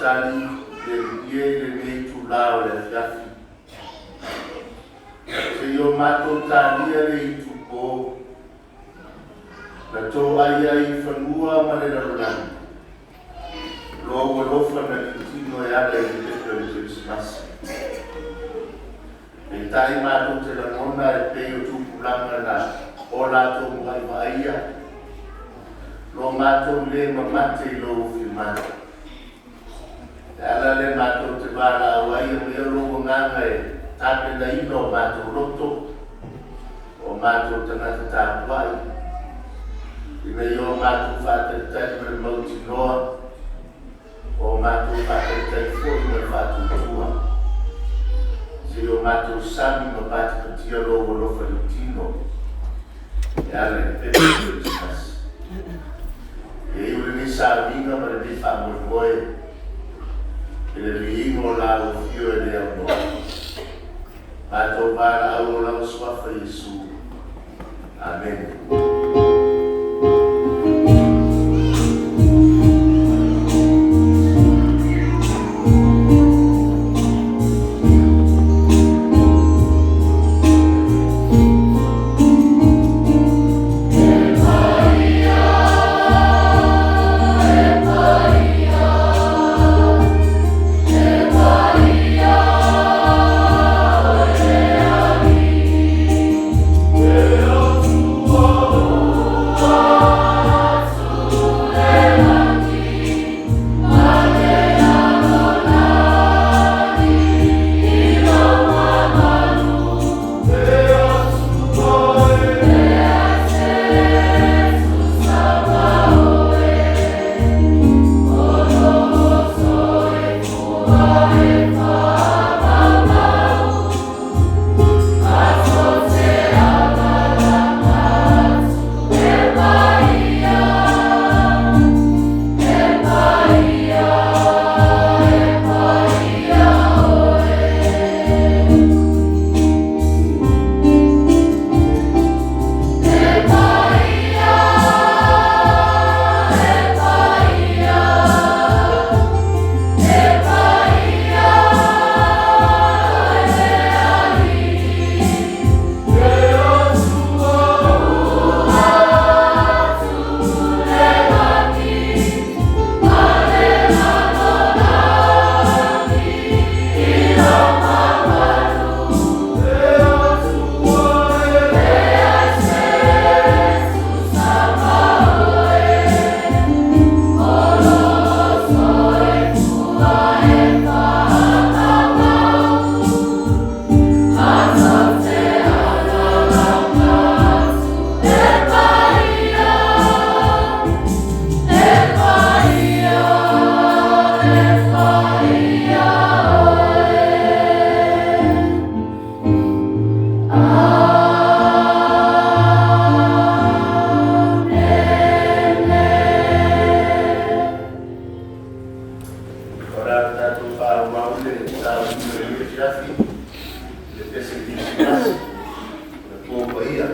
Talitali le Alii e i lenei itula o le afiafi, seia o matou talia le itupo na toai ai i fanua ma le lalolagi Lou alofa na liutino e ala i le pepe o le Kerisimasi. Peitai matou te lagona e pei o tupulaga na o latou muai vaaia lo matou lē mamate i Lou afio mai. O le ala lea matou te valaau ai, aumaia Lou Agaga e tapenaina o matou loto, o matou tagata tapuai, ina ia o matou faatalitali ma le mautinoa, o matou faatalitali foi ma le faatuatua, seia o matou sami ma patipatia Lou alofa liutino e ala i le pepe o le Kerisimasi. Ia iu lenei sauniga ma lenei faamoemoe i le viiga o Lau Afio e le aunoa. Matou valaau o Lau Suafa Iesu. Amene. O le a tatou faaauau le sauniga i lenei afiafi i le pese Kerisimasi, le Po Paia.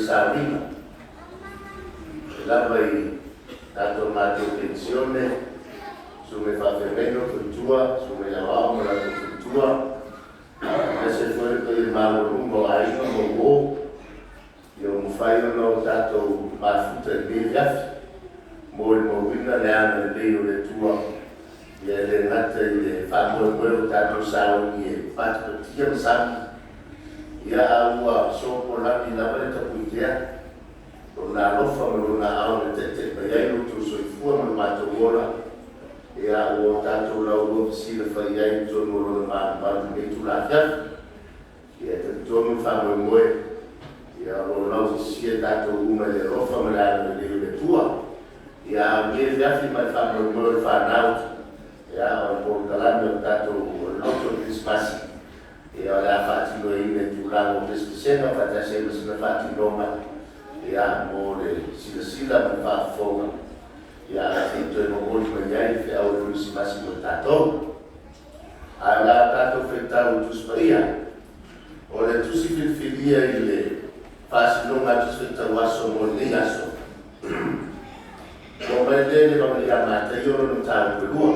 sauniga. E lava i tatou matou penisione, susuga i faafeagaiga ma faletua, susuga i aoao ma latou faletua, aemaise foi le paia maualuga o aiga ma uo, ia ua mafai ona o tatou mafuta i lenei afiafi, molimauina le agalelei o le Atua, ia e le gata i le faamoemoe o tatou sauni e patipatia masani, ia a ua sopolagi lava le tapuitea, Lona alofa ma Lona aao na taitai mai ai lo outou soifua ma lo matou ola, ia ua tatou laulua fesilafai ai i totonu o Lona malumalu i lenei itula afiafi. Ia e talitonu le faamoemoe, ia o lo o laugatasia tatou uma i le alofa ma le agalelei o le Atua. Ia a o lenei afiafi ma le faamoemoe o le fanau, ia o le polokalame o le tatou o le loto o le Kerisimasi, ia o le a faatinoina i tulaga o pesepesega faatasi ai ma sina faatinoga, ia mo le silasila ma le faafofoga, ia ae se i toe momoli mai ai le feau o le Kerisimasi mo tatou. Ae o le a tatou faitau i Tusi Paia. O le tusi filifilia i le faasinoga a Tusi Faitau Aso mo lenei aso, ua aumai lea i le Evangeli a Mataio lona mataupu e lua.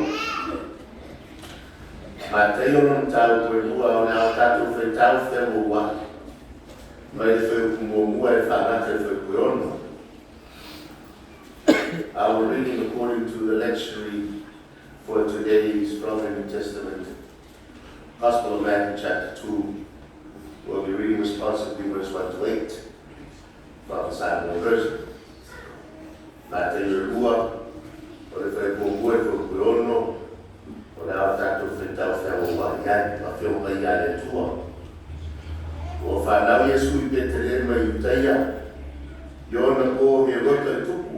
Mataio lona mataupu e lua, o le a tatou faitau feagoua'i mai le fuaiupu muamua e faagata i le fuaiupu e 6. Our reading according to the lectionary for today is from the New Testament, Gospel of Matthew chapter 2. We'll be reading responsively verse 1 to 8 from the Samoan version. Mataio e lua, o le fuaiupu muamua i le fuaiupu e 6, o le a tatou faitau feagoua'i ai, ma afioga paia a le Atua. Ua fanau Iesu i Petelema i Iutaia, i ona po o Herota le tupu,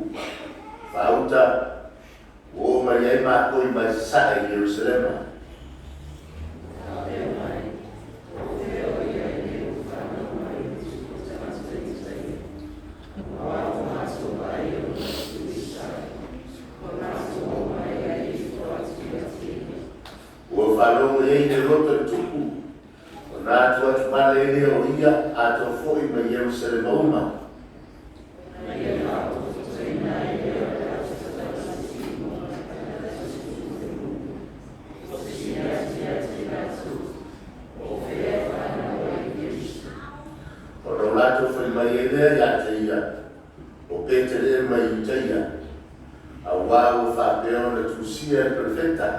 faauta, ua oo mai ai makoi mai sasae i Ierusalema. Ua faalogo i ai Herota le tupu, ona atuatuvale ai lea o ia atoa foi ma Ierusalema uma. Ona o latou fai mai ai lea ia te ia, o Petelema i Iutaia, auā ua faapea ona tusia e le perofeta.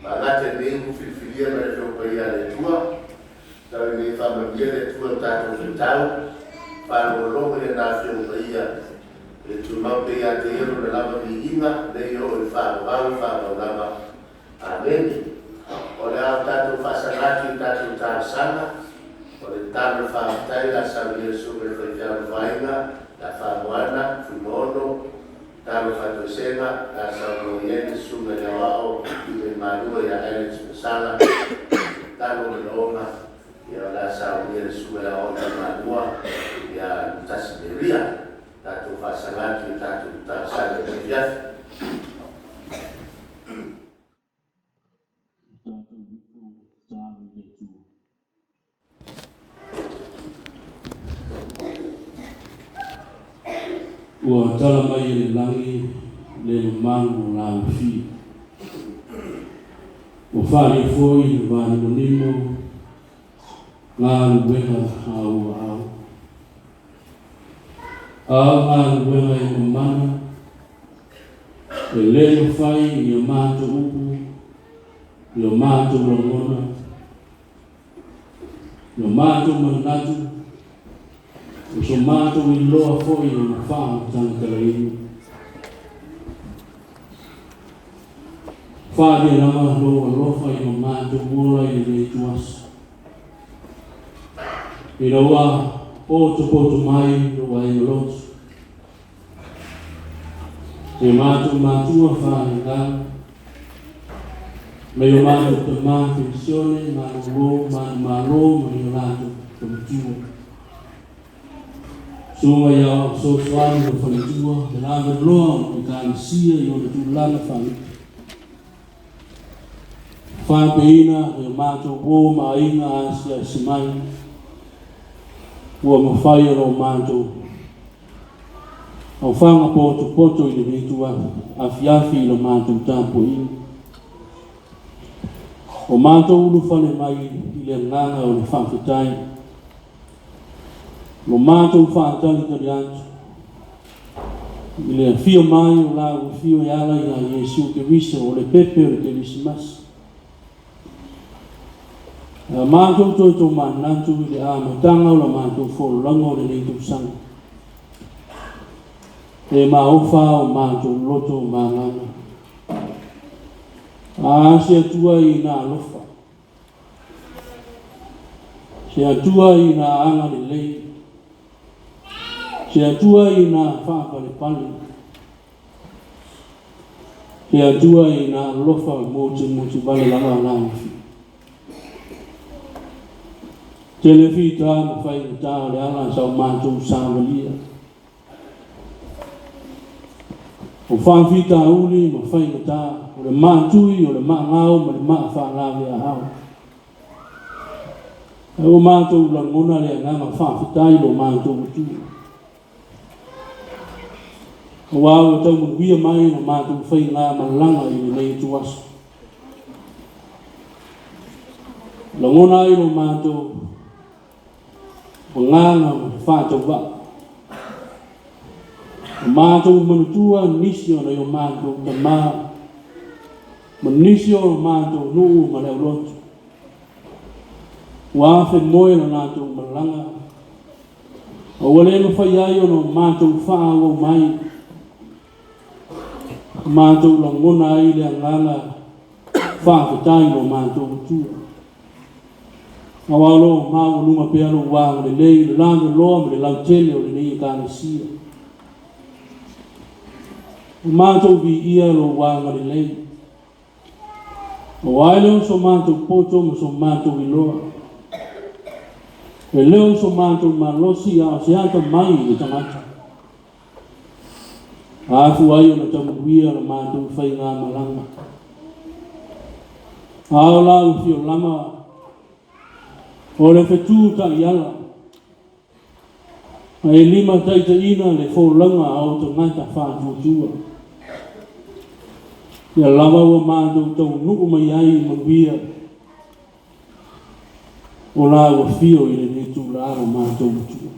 Faagata i lenei upu filifilia mai le Afioga Paia a le Atua, tau ina ia faamanuia le Atua i le tatou faitau, faalogologo i ana Afioga Paia, e tumau pea ia te Ia Lona lava viiga, nei oo i le faavavau, faavavau lava. Amene. O le a tatou faasaga atu i tatou talosaga, o le tatalo o le faafetai o le a saunia e le Susuga i le Faifeau o le Vaega ia Faamoana Fuimaono, tatalo faatoesega o le a saunoa i ai le Susuga i le Aoao Tuimaimalua ia Alex Masala, tatalo manaoga, ia o le a saunia e le Susuga i le Aoao Tuimalua ia Lutasi Meria. Tatou faasaga atu i tatou talosaga i lenei afiafi. Tatou ifo tatalo i le Atua. Ua tala mai e le lagi le mamalu o lau afio. Ua faaalia foi le vanimonimo galuega a ou aao. A o galuega e mamana, e le mafai i a matou upu, i o matou lagona, i o matou manatu, o so matou iloa foi ona faamatalatalaina. Faaalia lava lou alofa i lo matou ola i lenei ituaso. Ina ua potopoto mai lou aiga loto, i o matou matua faaleagaga, mai o matou tamā penisione, malolo, manumalo ma ni o latou faletua. Susuga i aoao fesoasoani ma faletua, le lavaloa o le Ekalesia i ona tulaga faalupe. Faapeina e o matou uo ma aiga asiasi mai, ua mafai ona o matou aofaga potopoto i lenei itu afiafi i la matou tapuaiga. O matou ulufale mai i le agaga o le faafetai, lo matou faatalitali atu i le afio mai o lau afio e ala ia Iesu Keriso o le pepe o le Kerisimasi. A matou toe tomanatu i le amataga o la matou folauga o lenei tausaga, e maofa o matou loto ma agaga. A se Atua i na alofa, se Atua i na agalelei, se Atua i na faapalepale, se Atua i na alofa motumotu vale lava lau afio. Tele fita ma faigata o le ala sa o matou savalia. O faafitauli ma faigata, o le maatui, o le maagao ma le maafaalave aao. Ae ua matou lagona le agaga faafetai lo matou Atua. Aua ua taumanuia mai la matou faiga malaga i lenei ituaso. Lagona ai lo matou agaga ma le faatauvaa. O matou manatua nisi o nai o matou tamā, ma nisi o matou nuu ma le aulotu. Ua afemoe la latou malaga, a ua le mafai ai ona o matou faaauau mai. Matou lagona ai le agaga faafetai lo matou Atua. Aua o lo o maualuga pea lou agalelei i le lavaloa ma le lautele o lenei Ekalesia. O matou viia lou agalelei. Aua e le o so matou poto ma so matou iloa. E le o so matou malosi a o se atamai i le tagata. Afua ai ona taumanuia la matou faiga malaga. A o lau afio lava o le fetu taiala, ae limataitaiina le folauga a o tagata faatuatua. Ia lava ua matou taunuu mai ai i manuia o lau afio i lenei itula o matou Atua.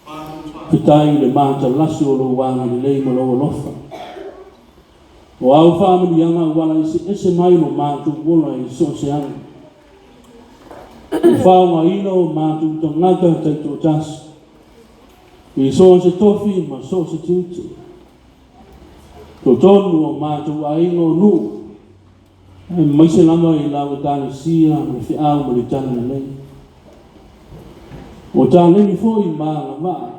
Faafetai i le matalasi o lou agalelei ma lou alofa. O au faamanuiaga auala eseese mai lo matou ola i so o se aga. O faaaogaina o matou tagata taitoatasi i so o se tofi ma so o se tiute. Totonu o matou aiga o nuu, aemaise lava i lau Ekalesia ma le feau ma le talalelei. O taleni foi ma agavaa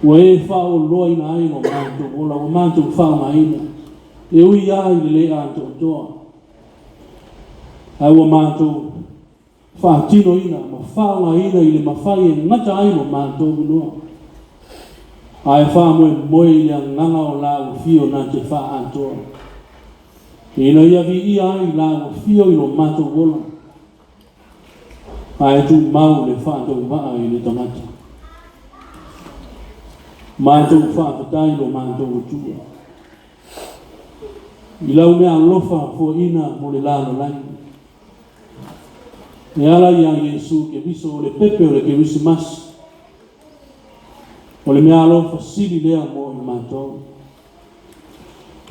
ua e faaoloaina ai lo matou ola ua matou faaaogaina, e ui lava i le le atoatoa, ae ua matou faatinoina ma faaaogaina i le mafai e gata ai lo matou iloa. Ae faamoemoe i le agaga o lau afio na te faaatoa, ina ia viia ai lau afio i lo matou ola, ae tumau le faatauvaa i le tagata. Matou faafetai lo matou Atua i lau mea alofa foaina mo le lalolagi. E ala ia Iesu Keriso o le pepe o le Kerisimasi, o le mea alofa sili lea mo i matou.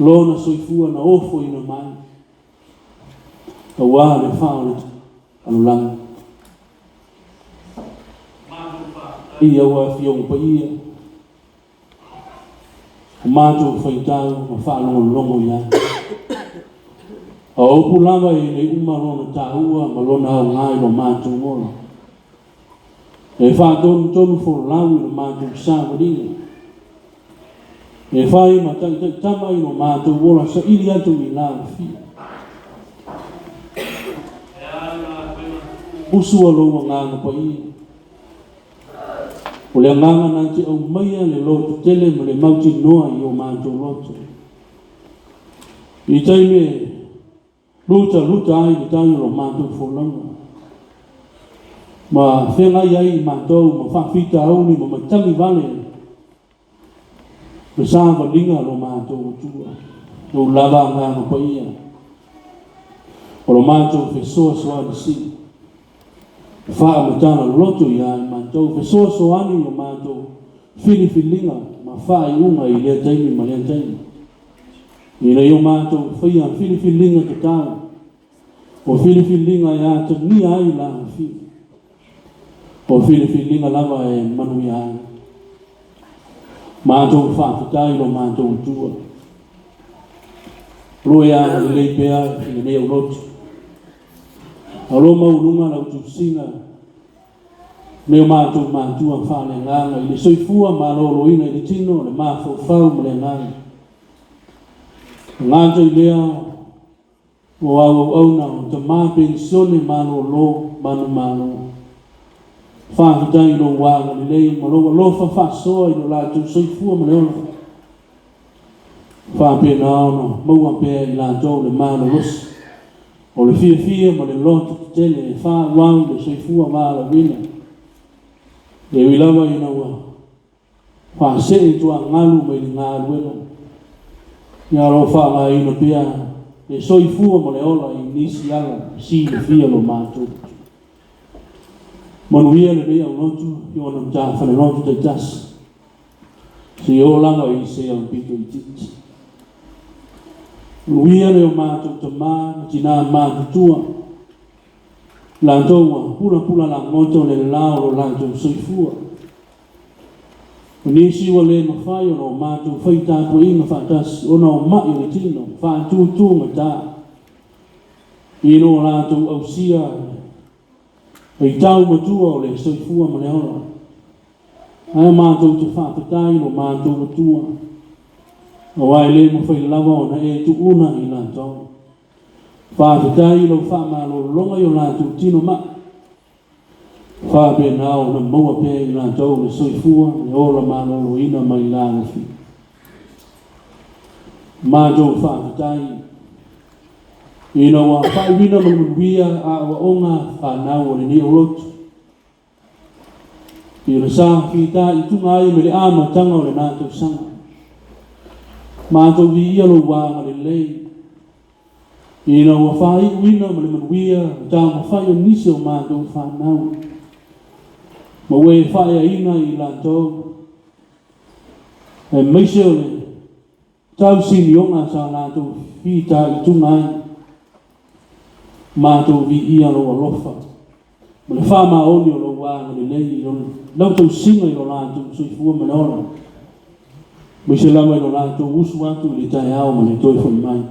Lona soifua na ofoina mai, aua le faa o le lalolagi. Ia ua afioga paia, o matou faitau ma faalogologo i ai. A o upu lava e le uma lona taua ma lona aoga i lo matou ola. E faatonutonu folau i lo matou savaliga. E fai ma taitaitama i lo matou ola saili atu i lau afio. Usu a lou agaga paia. O le agaga na te aumaia le loto tele ma le mautinoa i o matou loto. I taimi e lutaluta ai le tau o lo matou folauga. Ma feagai ai i matou ma faafitauli ma matagi vale le savaliga o lo matou Atua. Lou lava agaga paia. O lo matou fesoasoani sili. Faamatala loto ia i matou, fesoasoani i o matou filifiliga ma faaiuga i lea taimi ma lea taimi. Ina ia o matou faia filifiliga tatau, o filifiliga e atagia ai la afio. O filifiliga lava e manuia ai. Matou faafetai lo matou Atua. O lo e agalelei pea i lenei aulotu. O lo maualuga lau tusiga me o matou matua faaleagaga i le soifua maloloina i le tino, le mafaufau ma le agaga. Gata i lea o auauauna o tamā penisione malolo manumalo. Faafetai i lou agalelei ma lou alofa faasoa i lo latou soifua ma le ola. Faapena ona maua pea i latou le malolosi o le fiafia ma le loto tetele e faaauau le soifua valaauina. E ui lava ina ua faasee tuagalu mai le galuega, ia o lo o faaaogaina pea le soifua ma le ola i nisi ala silafia lo matou. Manuia lenei aulotu i ona matafaleloto taitasi. Se o lava i se aupito itiiti. Manuia le o matou tamā ma tinā matutua. Latou ua pulapula lagoto le la o lo latou soifua. O nisi ua le mafai ona o matou fai tapuaiga faatasi ona o mai o le tino, faatutugata. I lo latou ausia faitau matua o le soifua ma le ola. Ae matou te faafetai lo matou Atua. Aua e le mafai lava ona e tuuna i latou. Faafetai i lou faamalologa i o latou tino mai. Faapena ona maua pea i latou le soifua le ola maloloina mai la alofi. Matou faafetai ina ua faaiuina ma le manuia aoaoga fanau o lenei aulotu. I le sa fitaituga ai me le amataga o lena tausaga. Matou viia lou agalelei ina ua faaiuina ma le manuia taumafai o nisi o matou fanau. Ma ua e faaeaina i latou aemaise o le tausinioga sa latou fitaituga ai. Matou viia lou alofa ma le faamaoni o lou agalelei i lau tausiga i lo latou soifua ma le ola. Aemaise lava i lo latou usu atu i le taeao ma le toe foi mai.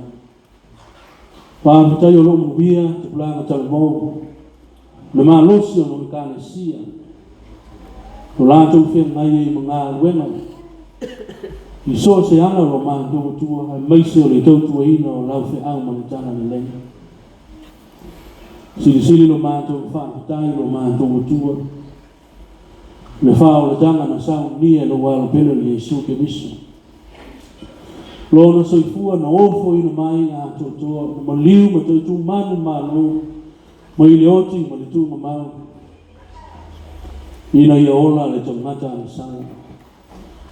Faafetai o loo manuia tupulaga talavou, le malosi o lo ekalesia, o latou feagai ai ma galuega i so o se ala o lo matou Atua, aemaise o le tautuaina o lau feau ma le talalelei. Silisili lo matou faafetai lo matou Atua, le faaolataga na saunia e lou alo pele o Iesu Keriso. Lona soifua na ofoina mai atoatoa, na maliu ma toe tumanu malo, mai le oti ma le tuugamau, ina ia ola le tagata agasala.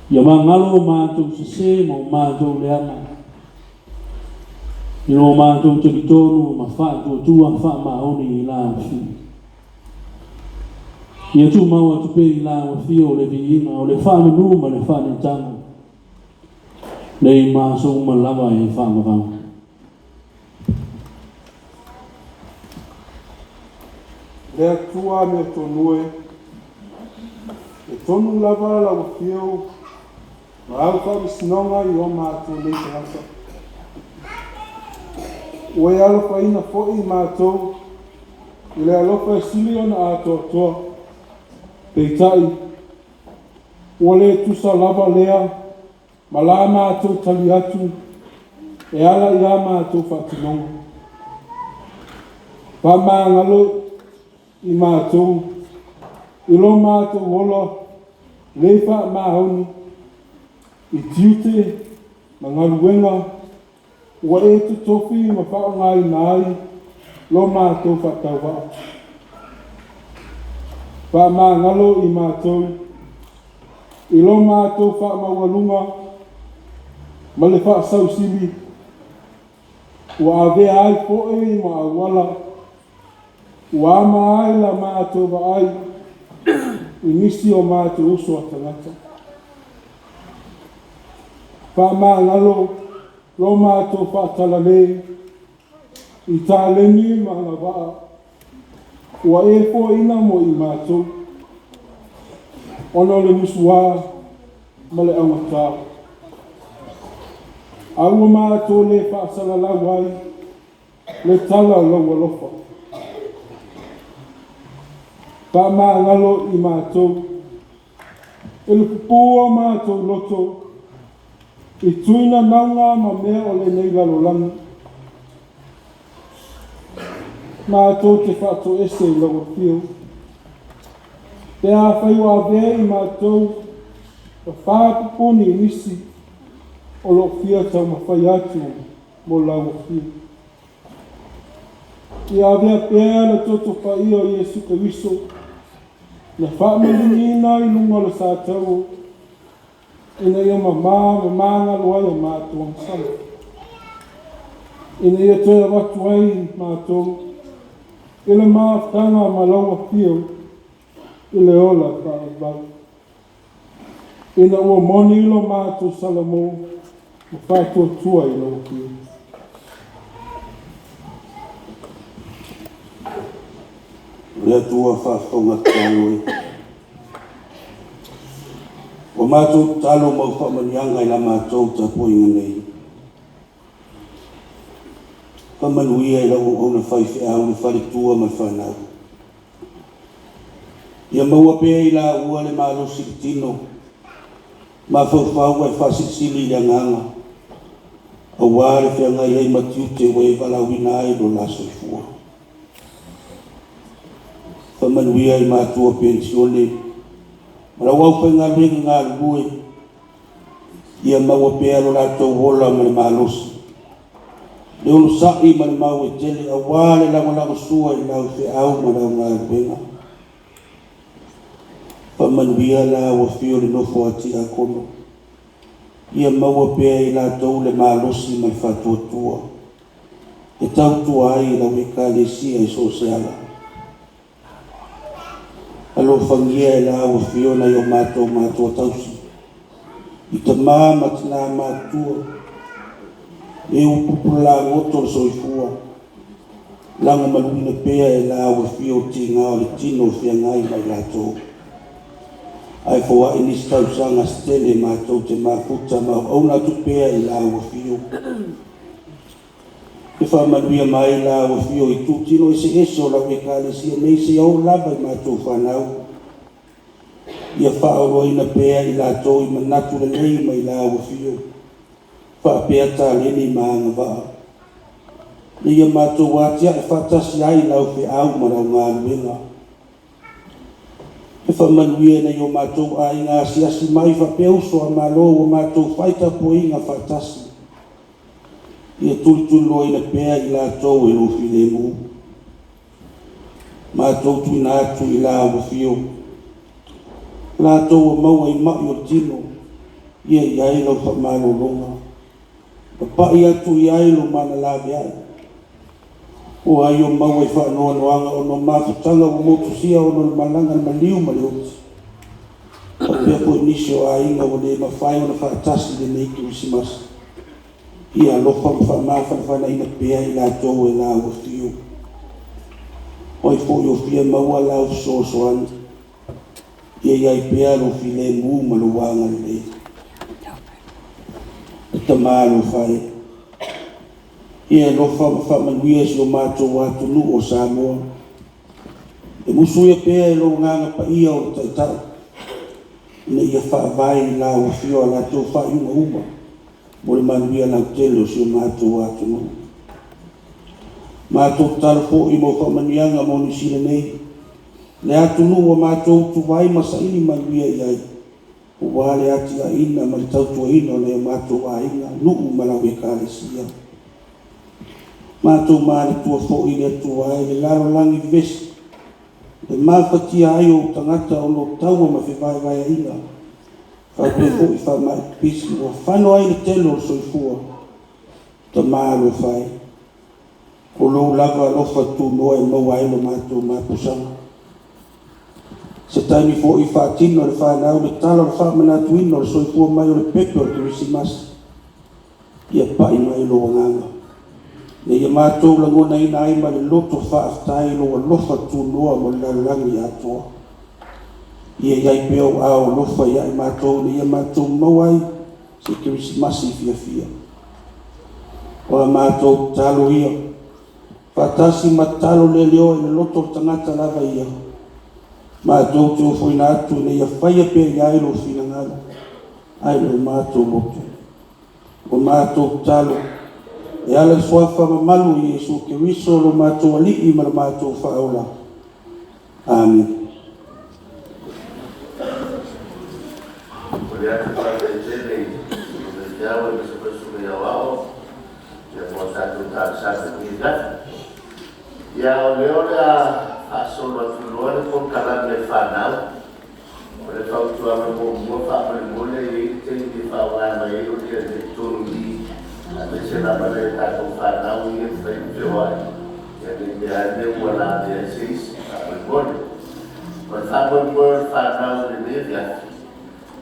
Ia magalo o matou sesē ma o matou leaga, i lo matou talitonu ma faatuatua faamaoni i la afio. Ia tumau atu pea i la afio o le viiga, o le faamanu ma le faaneetaga, nei ma aso uma lava e faavavau. Le Atua amiotonu e, e tonu lava lau afio ma au faamasinoga i o matou nei tagata. Ua e alofaina foi matou i le alofa e sili ona atoatoa. Peitai, ua le tusa lava lea ma la matou tali atu e ala i a matou faatinoga. Faamagalo i matou i lo matou ola le faamaoni i tiute ma galuega ua e totofi ma faaaogaina ai lo matou faatauvaa. Faamagalo i matou i lo matou faamaualuga ma le faasausili ua avea ai fo'i ma auala ua ama ai la matou vaai i nisi o matou uso a tagata. Faamagalo lo matou faatalale i taleni ma agavaa ua e foaina mo i matou ona o le musuā ma le augatā. A ua matou le faasalalau ai le tala o lou alofa. Faamagalo i matou i le pupū o matou loto i tuina nauga ma mea o lenei lalolagi. Matou te faatoese i lau afio pe afai ua avea i matou ma fapupuni i nisi o loo fia taumafai atu mo lau afio. Ia avea pea le toto paia o Iesu Keriso na faamaliliina i luga o le satau ina ia mamā ma magalo ai o matou agasala, ina ia toe avatu ai matou i le mafutaga ma lau afio i le ola faavavau, ina ua moni lo matou salamo ma faatuatua i lau afio. Le Atua faafofoga tatalo e. Ua matou tatalo ma faamanuiaga i la matou tapuaiga nei. Faamanuia i lau auauna faifeau le faletua ma le fanau. Ia maua pea i laua le malosi i le tino, mafaufau ai faasilisili i le agaga, auā le feagai ai ma tiute ua e valaauina ai lo la soifua. Faamanuia i matua penisione ma lau aufaigaluega galulue, ia maua pea lo latou ola ma le malosi, le onosa'i ma le mau e tele, auā le lagolagosua i lau feau ma lau galuega. Faamanuia la ua fio le nofo a tiakono, ia maua pea i latou le malosi ma le faatuatua e tautua ai i lau ekalesia i so o se ala. Alofagia e la ua fio nai o matou matua tausi i tamā ma tinā matutua e upupulagoto le soifua, lagomaluina pea e la ua fio tiga o le tino o feagai ma i latou. Ae foai nisi tausaga se tele matou te mafuta ma auauna atu pea i la ua fio. E faamanuia mai la ua fio i tutino eseese o lau ekalesia nei seia oo lava i matou fanau. Ia faaoloaina pea i latou i manatu lelei mai la ua fio, faapea taleni ma agavaa. Ina ia matou atiae faatasi ai lau feau ma lau galuega. E faamanuia nai o matou aiga asiasi mai faapea uso a Malo ua matou fai tapuaiga faatasi. Ia tulituliloaina pea i latou e lou filemu. Matou tuuina atu i la ua fio, latou ua maua i mai o le tino, ia i ai lau faamalologa, papa'i atu i ai lo manalaveai. O ai o maua i faanoanoaga ona o mafutaga ua motusia ona o le malaga le maliu ma le oti, faapea foi nisi o aiga ua le mafai ona faatasi i lenei Kerisimasi. Ia alofa ma faamafanafanaina pea i latou e la ua fio. O ai foi o fia maua lau fesoasoani, ia i ai pea lou filemu ma lou agalelei. E Tamā alofa e, ia alofa ma faamanuia si o matou atunuu o Samoa. E musuia pea e lou agaga paia o le Taitai, ina ia faavae i la ua fio a latou faaiuga uma mo le manuia lautele o si o matou atunuu. Matou tatalo foi mo faamanuiaga mo Niu Sila nei, le atunuu ua matou tu ai ma saili manuia i ai. Ua le atiaina ma le tautuaina o nai o matou aiga, nuu ma lau Ekalesia. Matou manatua foi le Atua e, le lalolagi vevesi, e mafatia ai ou tagata ona o taua ma fevaevaeaiga, faapea foi faamai pipisi ua fano ai le tele o le soifua. Tama alofa e, o lou lava alofa tunoa e maua ai lo matou mapusaga. Se taimi foi faatino e le fanau le tala o le faamanatuina o le soifua mai o le pepe o le Kerisimasi, ia pai mai lou agaga, ina ia matou lagonaina ai ma le loto faafetai lou alofa tunoa mo le lalolagi atoa. Ia i ai pea ou aao alofa ia i matou, ina ia matou maua ai se Kerisimasi fiafia. O a matou tatalo ia, faatasi ma tatalo leleoa i le loto o le tagata lava ia, matou te ofoina atu ina ia faia pea i ai lou finagalo, ae le o matou loto. O matou tatalo, e ala i le suafa mamalu o Iesu Keriso lo matou Alii ma lo matou Faaola. Amene. O le atu faafetai tele i Susuga i Teau aemaise foi Susuga i Aoao ia mo a tatou talosaga i lenei afiafi. Ia o lea o le a faasolo atu loa le polokalame a le fanau. O le fautuaga muamua faamolemole, e i ai le taimi e faaaoga mai ai o le totonu i i, aemaise lava le tatou fanau ia e mafai ona feoai, ia ne i meaane ua lavea ai se isi faamolemole. O le faamoemoe o le fanau i lenei afiafi,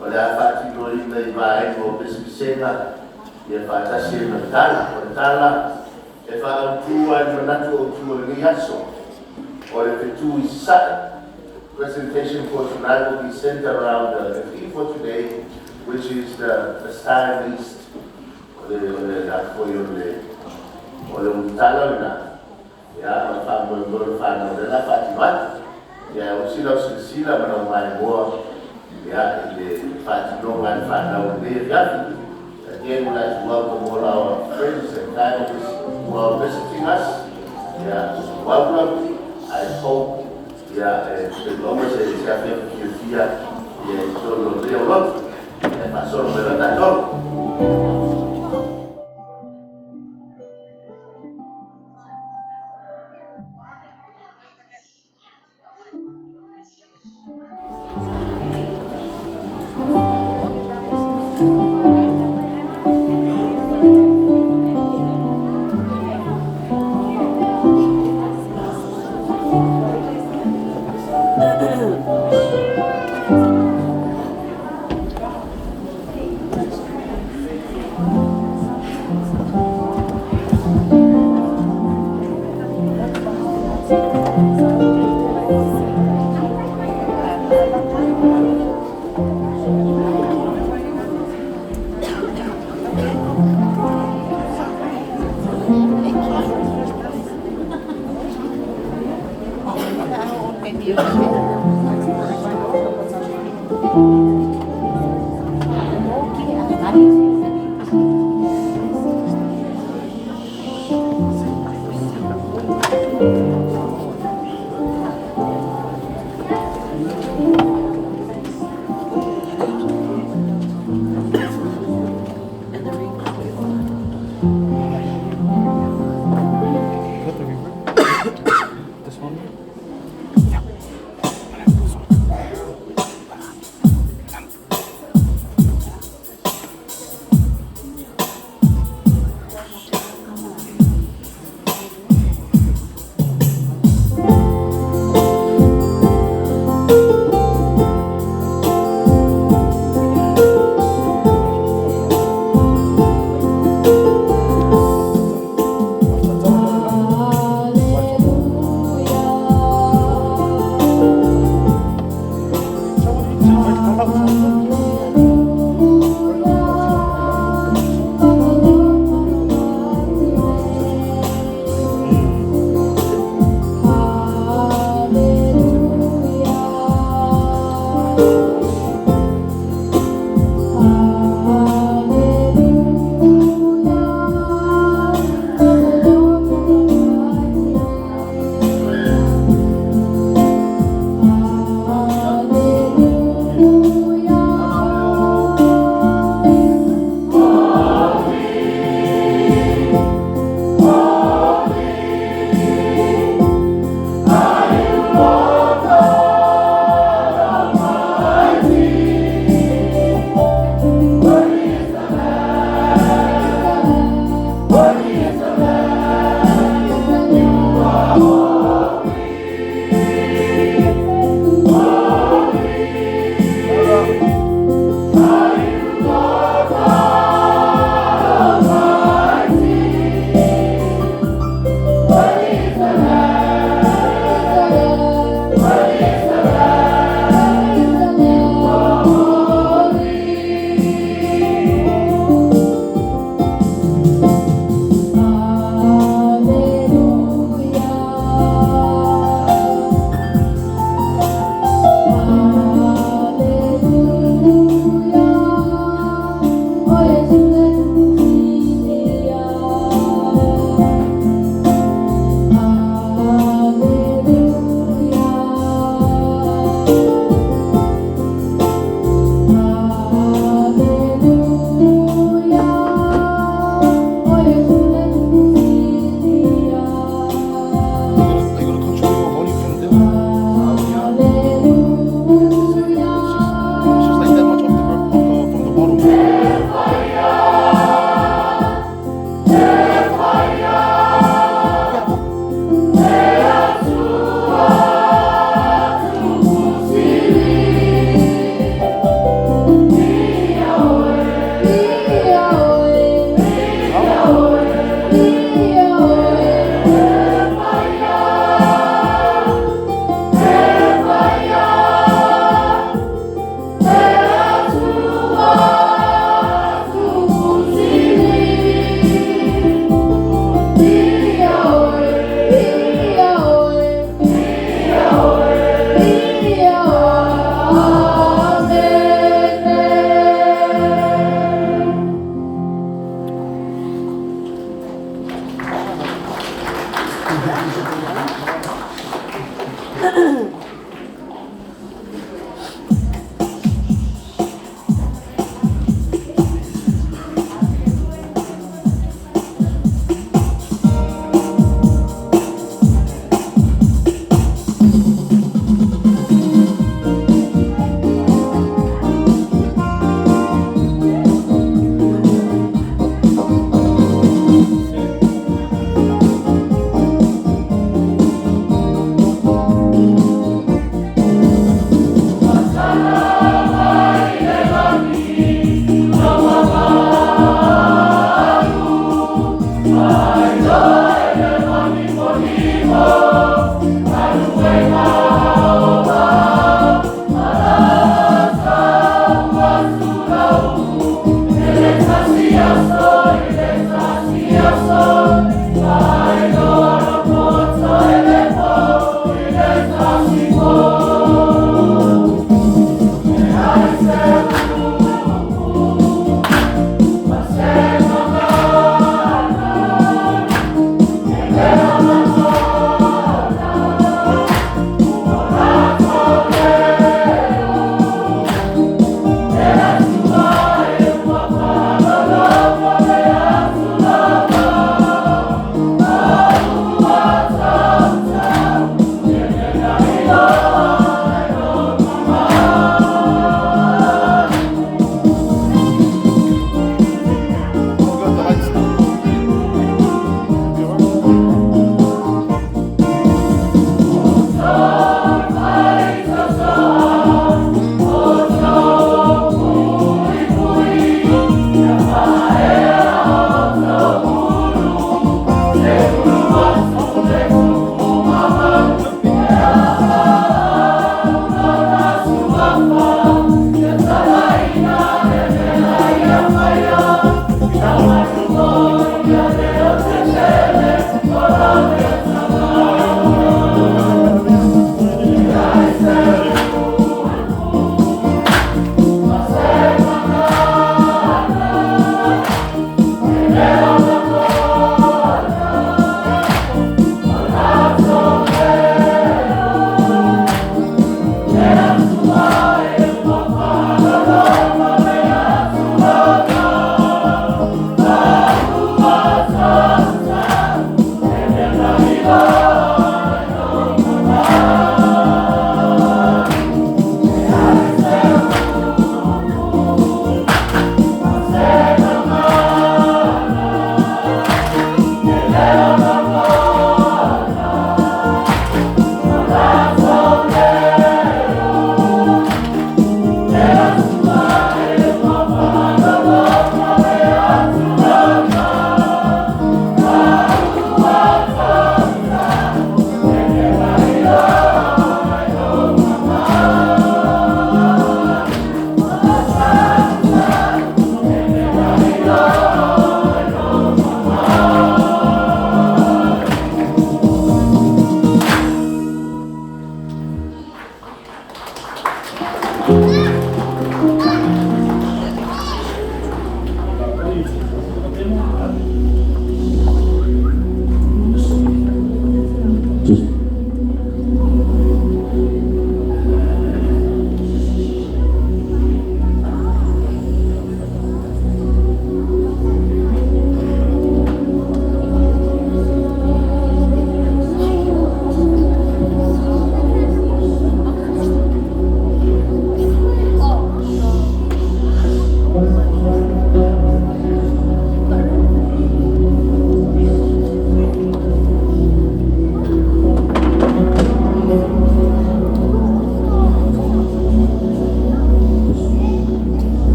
o le a faatinoina i vaega o pesepesega ia faatasi ai ma le tala. O le tala e faaautu lava i le manatu autu o lenei aso, o le fetu i sasae. Presentation for tonight will be centered around the theme for today, which is the Star in the East. O le la foi o le ulutala lena, ia, o le faamoemoe o le fanau lea la faatino atu. Ia, o sila o silasila ma lau maimoa, ia, i le faatinoga a le fanau i lenei afiafi. Again, we'd like to welcome all our friends and families who are visiting us. Yeah, welcome. I hope, yeah, te se afiafi fiafia, ia, i totonu o lea o lotu. E faasolo mai loa tatou.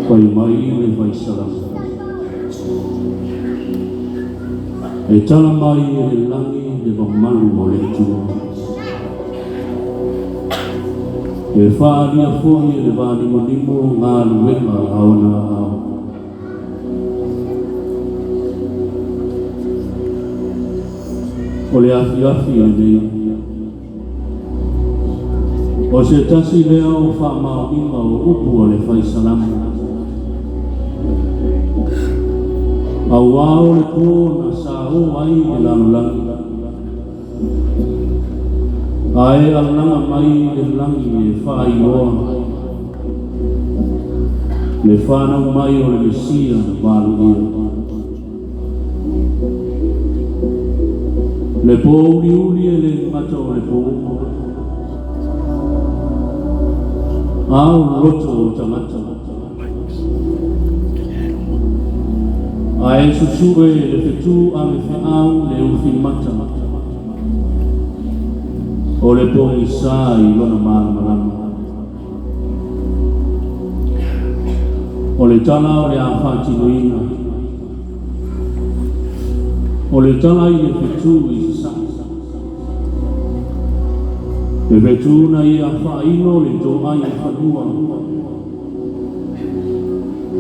Fai mai le faisalama. E tala mai e le lagi le mamalu o le Atua. E faaalia foi e le vanimonimo galuega a ona aao. O le afiafi lenei. O se tasi lea o faamaoniga o upu a le faisalama. Auā o le pō na saō ai le lalolagi, ae alaga mai le lagi e faailoa le fanau mai o le Mesia valuia. Le pō uliuli e le gata o le pō uma, a o loto o tagata. Ae susue e le fetū ave feau le ufi mata o le pogisa i lona malamalama. O le tala o le a faatinoina. O le tala i le fetu i Sasae. Le fetu na ia faailo le toai i fanua.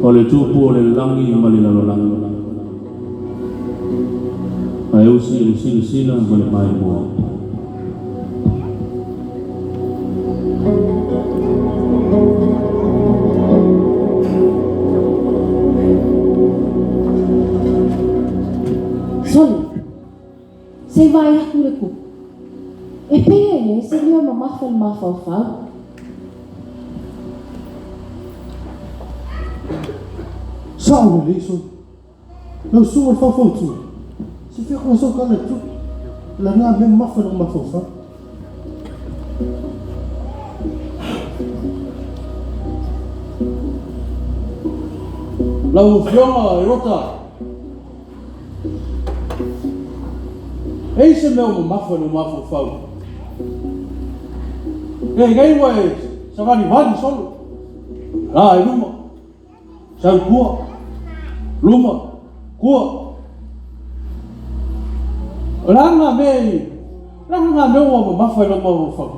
O le tupu o le lagi ma le lalolagi. Ae usi i le silasila ma le maimoa. Sole, se i vaai atu le kupu. E pei e i ai se leo mamafa i le mafaufau. Sao lelei sole. Lau susuga i le faufautua, se fia koe sau tala i tupe, o la na mea mamafa i lou mafaufau. Lau Afioga i Rota, e i ai se mea o mamafa i lou mafaufau? E nei ua e savalivali solo, la e luma. Sau tua, luma, tua. O le a ngā mea i, o le a ngā mea ua mamafa i lou mafaufau?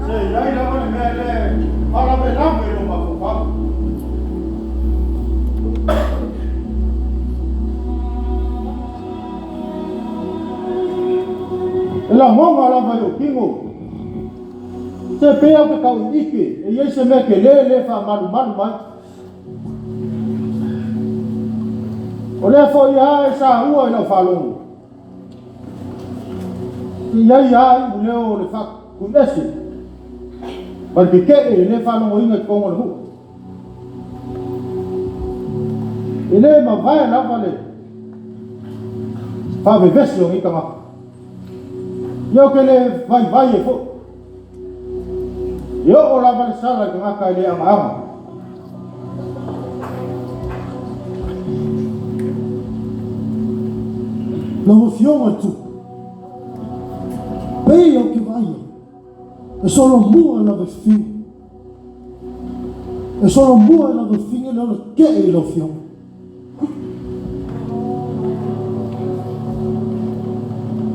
Se i ai lava le mea e le faalavelave i lou mafaufau. E lagona lava i ou tino, se pei au ke tau ike e i ai se mea kelē le faamalumalu mai. O lea foi a e saua i lau faalogo, se i ai a iu leo o le faakuiese ma le keke'e e le faalogoina i totonu o le nuu. E le mavae lava le faavevesi o nei tagata. Ia ou te le vaivai ai foi. E oo lava le sala i tagata e le agaaga. Lau Afioga i le Tupu, pei ou te vaai ai, E solomua i lau fafine. E solomua i lau fafine le ola tetee i lau Afioga.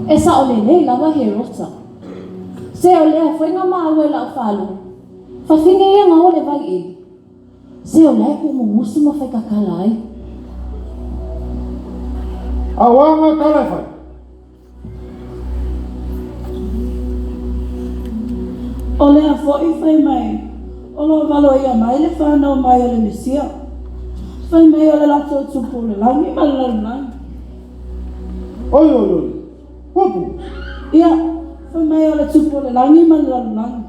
E sao lelei lava he rota. Se o lea foi na maua i lau faalogo. Fafine ia na o le vai eli. Se o la e kuumumusu ma faikakala ai. A o a ngā tala e whai? O lea foi fai mai, o lo o valoia mai le fanau mai o le Mesia. Fai mai o le latou tupu o le lagi ma le lalolagi. Oi, oi, oi, kupu! Ia, fai mai o le tupu o le lagi ma le lalolagi.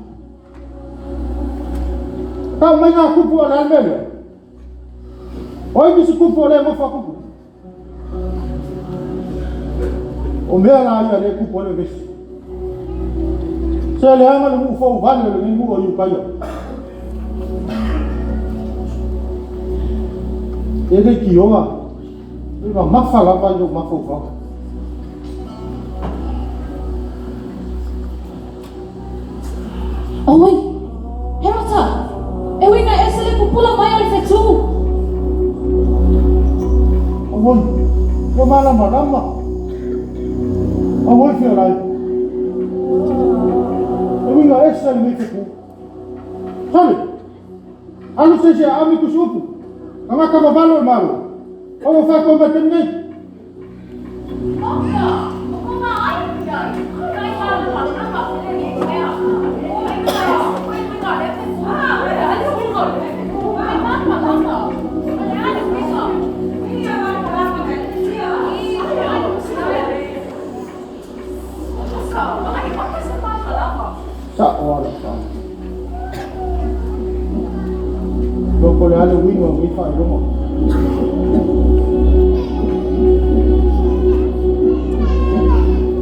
Tau mai ngā kupu o le a le mea lea? O ai nisi kupu o lea e nofo a kupu? O mea la ia le kupu o le vevesi. Se leaga le nuu fou vale o lenei nuu o Iukaia. E le tioa, e mamafa lava i lou mafaufau. Auai! Herota! E uiga ese le pupula mai o le fetu! Auai! Ua malamalama! Auai fealai! E uiga ese lenei fetu! Sole! Alu se isi e aami tusi upu, tagata vavalo o le Malo, o lo faatoa mai taimi nei. Sa'o a lau faalogo. Iloa po o le a le uiga o nei faailoga.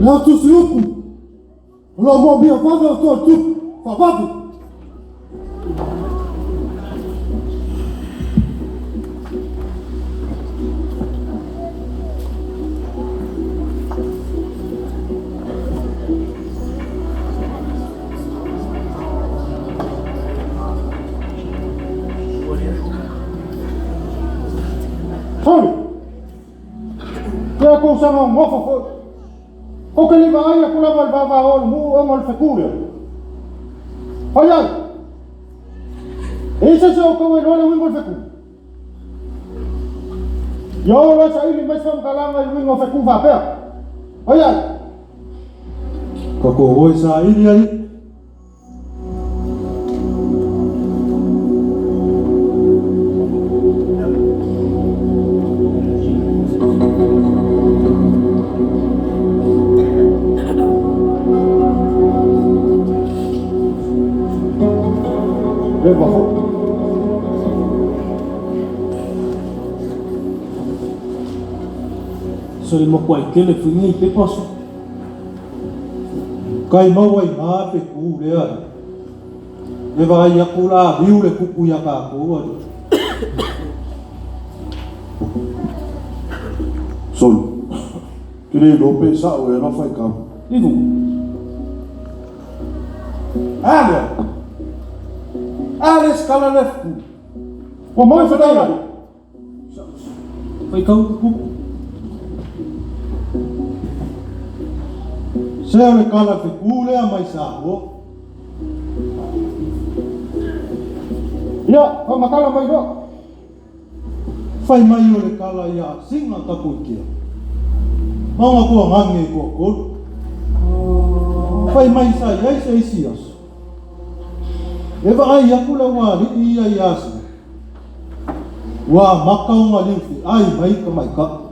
Le au tusi upu, o lo o moomia vave o toa tupu, faavave. Sole! Lea kou saga gofa foi. Kou te le vaai atu lava i le vaavao o le nuu ona o le fetu lea. Fai ai! E i ai se isi o outou e iloa le uiga o le fetu? Ia o loa e saili mai se faamatalaga i uiga o fetu faapea. Fai ai! Ka ko oe saili ai. Leva foi. So le makuai tele foi nei pepa so. Kai maua i ngā whetū lea e vaai aku la riu le kupu ia kākou ali. Solo, Ke le iloa pe sa'o ea lau faitau. Ivu. A lea! A le sikala le fetu. Ua maua se tala. Faitau kupu. Se o le kala fetu lea mai Samoa. Ia, faamatala mai loa. Fai mai o le kala ia Singa Tapuikia. Maunga kua ngange i kua kolu. Fai mai sa i ai se isi aso. E vaai aku le ualii ia ia Singa. Ua maka o nga liu feai mai ka maikaʻi.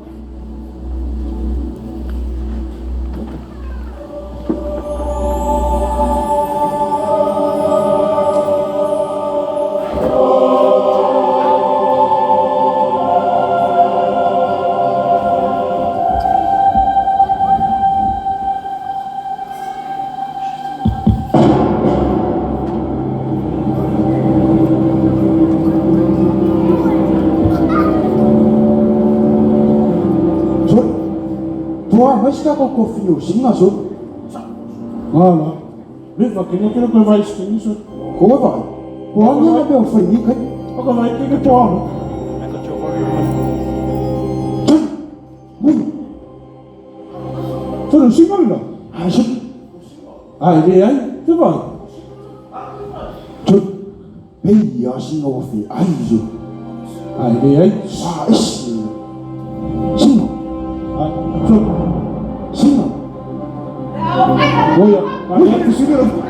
Toa mai se tatou kofi o singa so. Ala. Le fa kene kene koe vai skingi so. Koe vai. Ko angi ana mea o whai ni kai. Aka vai kene toa mo. Tun. Muna. Tun singa lena. Ai so. Ai le ai. Te vai. Tun. Pei a singa o whai ai so. Ai le ai. Sa esi. Singa. Ai. Tun. Singa. Oia. Oia. Oia.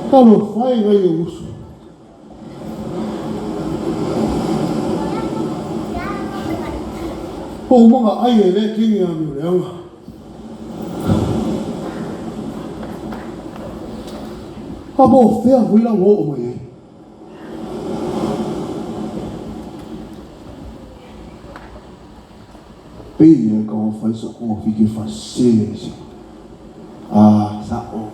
Talofa e nai ou uso. O umaga ai e lea kini a amio leaga. A po o fea foi la ua oo mai ai. Pei e ka fai sa ko fi ke fa se se. Ah, sa o.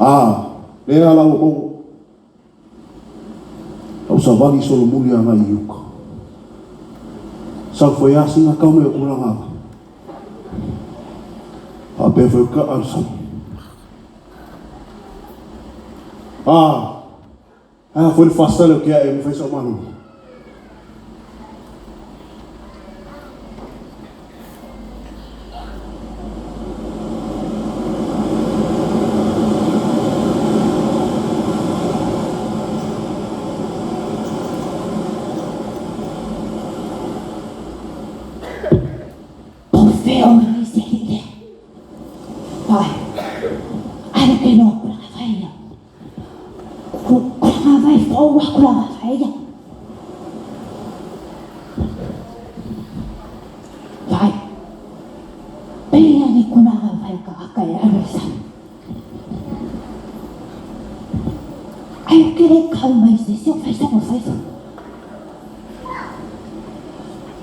Ah, le ala o mo. Au sa vagi solo muli anga i uka. Sa foi asinga kau me o langa. A pe foi ka alsa. Ah, ah foi le fasale ke e mo fai sa manu. Po fea o i se li lea. Vai. Ai ke no kula vai ia. Kula vai fo wa kula vai ia. Vai. Pea ni kula vai ka aka e alu sa. Ai o ke le kau mai se se o fai sa o fai sa.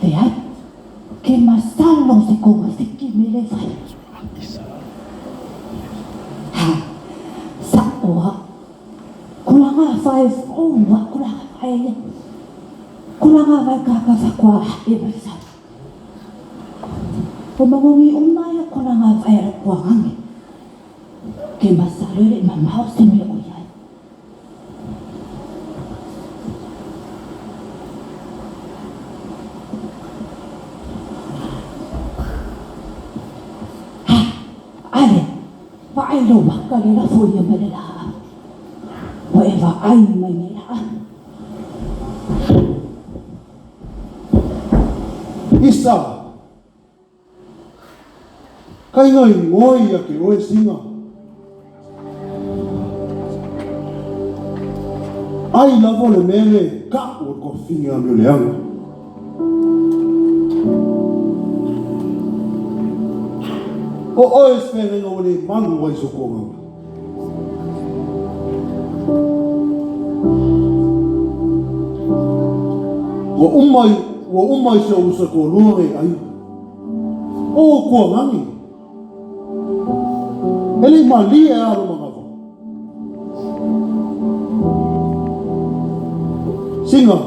Le ai. Ke masalo se ko fiki me le vai. Ha. Sa oa. Kula ngā whai oua, kula ngā whai ia. Kula ngā whai kaka whakua e mai sa. O mangongi o mai a kula ngā whai ara kua ngangi. Ke masalo le mamao se me o iai. Ha, ale, vaai lo waka le lafo ia mai le laha. Wa e vaai mai nei laha. Isa. Kai ngai ngoi a ke oe singa. Ai lavo le mele ka o ko finga me le anga. O oe sfere o le malu ai so ko nganga. Wa umai se usa ko lua e ai. O kua ngangi. Ele mali e aro mangawa. Singa.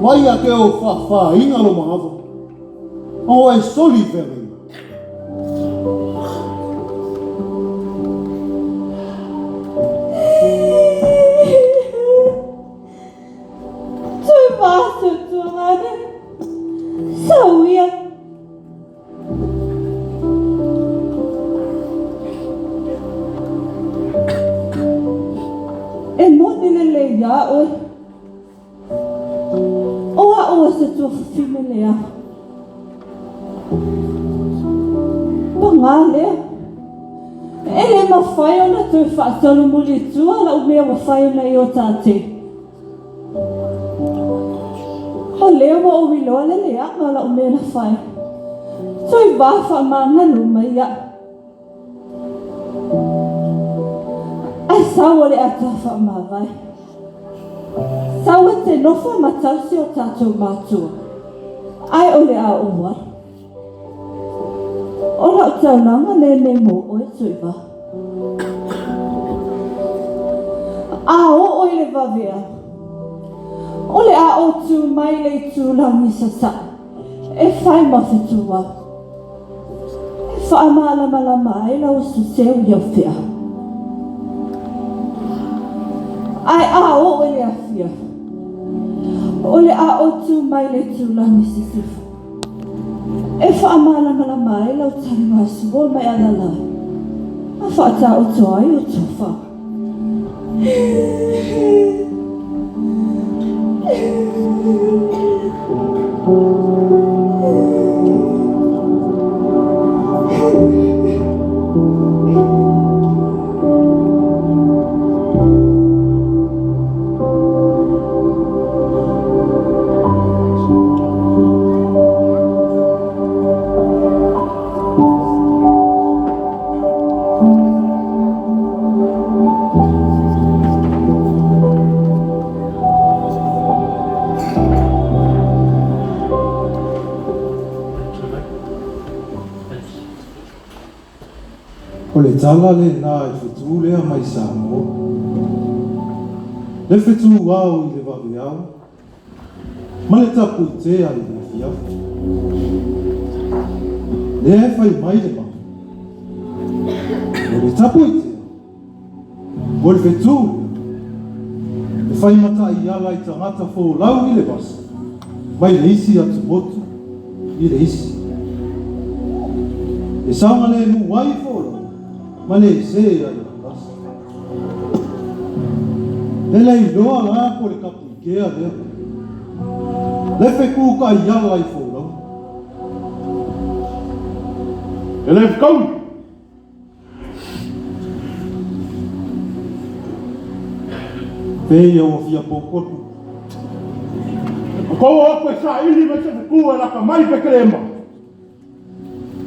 Mai a ke o whawha inga lo mangawa. O e soli whenga. Tui vasu tuangane. Sauia. E moni le le ia oe. O a oe se tua fifime lea. Pangā lea. E le mawhai ona tui whaatolu muli tua la umea wawhai ona i o tāte. O lea wa o wiloa le lea ngā la umea na whai. Tui wāwha māngalu mai ia. Ai sawa le atafa mawai. Sawa te nofa matausi o tātou mātua. Ai o le a o wai. O lau taulanga le le mō oe tui wā. A o oi le wawea. O le a o tū mai le tū langi sa. E whai ma whitua. E wha malama ai lau su seu ia whia. Ai a o oi le awhia. O le a o tū mai le tū langi sisifu. E wha malama ai lau tari masu o mai alala. A wha o toa ai o tōwha. tala lenā i fetu lea mai Samoa. Le fetu ao i le vaveao, ma le tapuitea i le afiafi. Lea e fai mai le mau, o le tapuitea, O le fetu lea, e fai ma taiala i tagata folau i le vasa, mai le isi atumotu i le isi. E saogalemu ai folau ma le sē ai o le vasa. E le iloa la po le tapuikea lea, le fetu taiala i folauga. E le fetaui. Pei ua fia popoto. O kou o aku e saili mai se fetu e lata mai Petelema.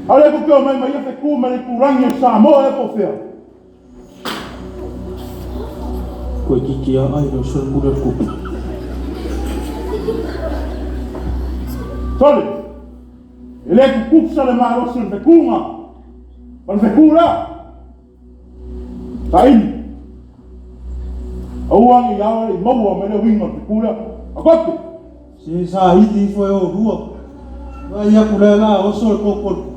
A le kou te omai ma ia fetu mai le itulagi o Samoa ea po o fea. Koe kiki a ai lo sol pula kupu. Sole, e le kukusa le malosi o le fetuga. O le fetu lea, saili. Aua ne i ao le i maua mai le uiga o le fetu lea. A kope! Se saili ifo e olua. Vaai aku lea la oso le koko o le kupu.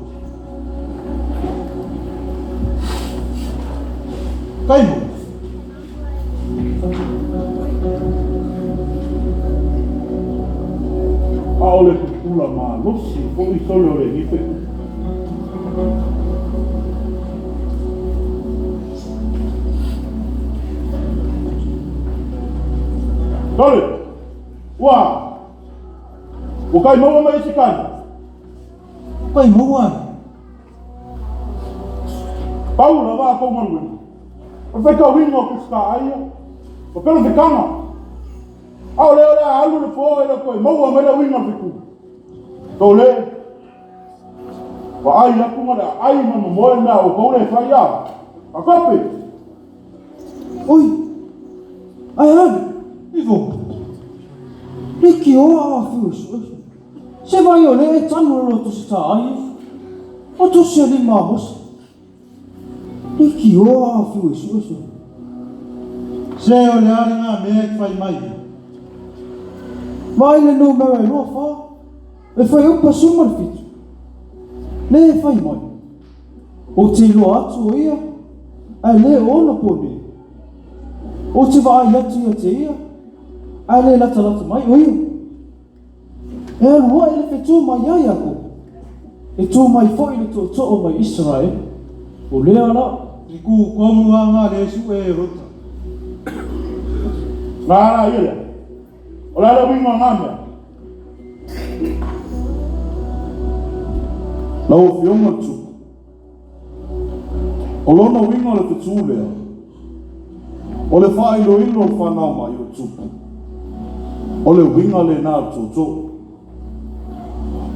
Kai mo. ʻAʻole pupula malosi hoʻi sole o lenei fetu. Sole! Ua! Ua kai maua mai e se kani? Kai maua ai. Pau lava a kou galuega. O le faitauina o Kusika aia, o pelo fekanga. ʻAʻole o le a alu le pō e le toe maua mai le uiga o le fetu. Tole, vaai aku ma le aʻai ma le momoe le mea a ʻoukou le fai a. A kope! Oi, ae ale, ivo. Liki oa a fiu e Se vai o le e tanu lo to se ta ai. O to se lima mose. Liki oa a fiu e sue. Se o le a le ngā mea e fai mai. Vai le numera e 24. E fai upa suma le 7. Le e fai mai. O te iloa atu o ia, ae le o ona pone. O te vaai atu ia te ia, ae le latalata mai o ia. E alu aʻe le fetū mai ia Iakopo, e tū mai foi le tootoo mai Isaraele, o lea la. I ku komu a nga le suʻe e rota. Nga la ia lea. O le a le uiga o nga mea. Lau Afioga le Tupu, o lona uiga o le fetu lea, o le faailoilo o le fanau mai o le Tupu, o le uiga lena o le tootoo.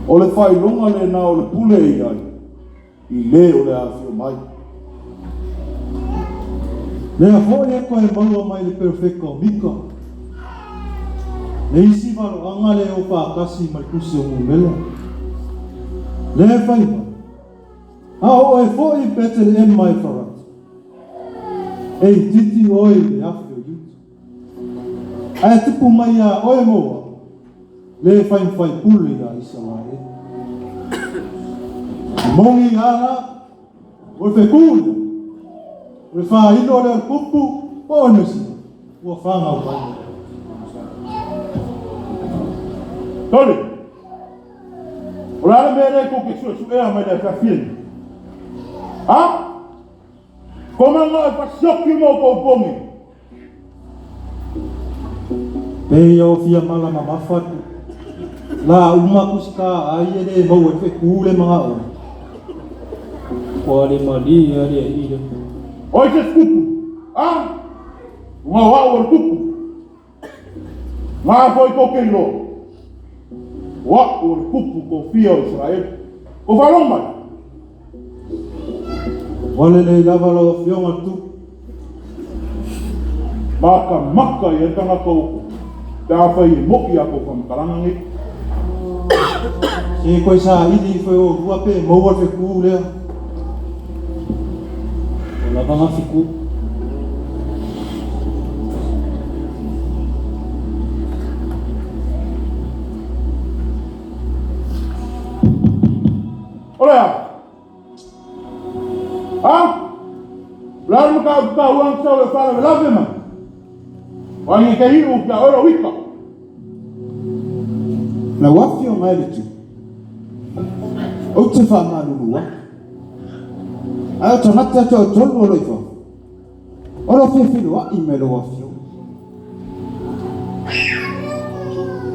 O le faailoga lena o le pule e i ai, i le o le afio mai. Lea foi e toe maua mai le perofeta o Mika, le isi valoaga le o faatasi ma le tusi o Numera. Lea e fai mai, A o oe foi Peteleema Efarata, e itiiti oe i le afe o Iuta. Ae tupu mai iā oe mo au, le faimafai pule iā Isaraele. Moni a la, o le fetu lea, o le faailo lea o le kupu po o le Mesia, ua fanau mai nei. Tole, o le a le mea lea tou te suesuea mai le afiafi lenei? A? Ko manga e fasioki ma outou pogi. Pei o fia malama mafa atu. La uma kusika ai e le maua i fetu le manga o. Kua le malie a le ila. Oi se skupu. A? Unga o au o le kupu. Ngā foi ko ke iloa. O au o le kupu ko fia o Israeli. Ko whalong mai. Ua lelei lava lau Afioga le Tupu. Makamaka i ai tagata o pe afai e moʻi a kou faamatalaga nei. Se koe saili ifo e olua pe maua le fetu lea. Lava gafiku. O le a? A? O le a le mataupu taua na sau e faalavelave mai? O ai e te iu kia oe lou ika. Lau Afioga e le Tupu, ou te faamalulu atu, ae o tagata e toatolu o lo o i fafo, o lo o fia feiloai mai lau Afioga.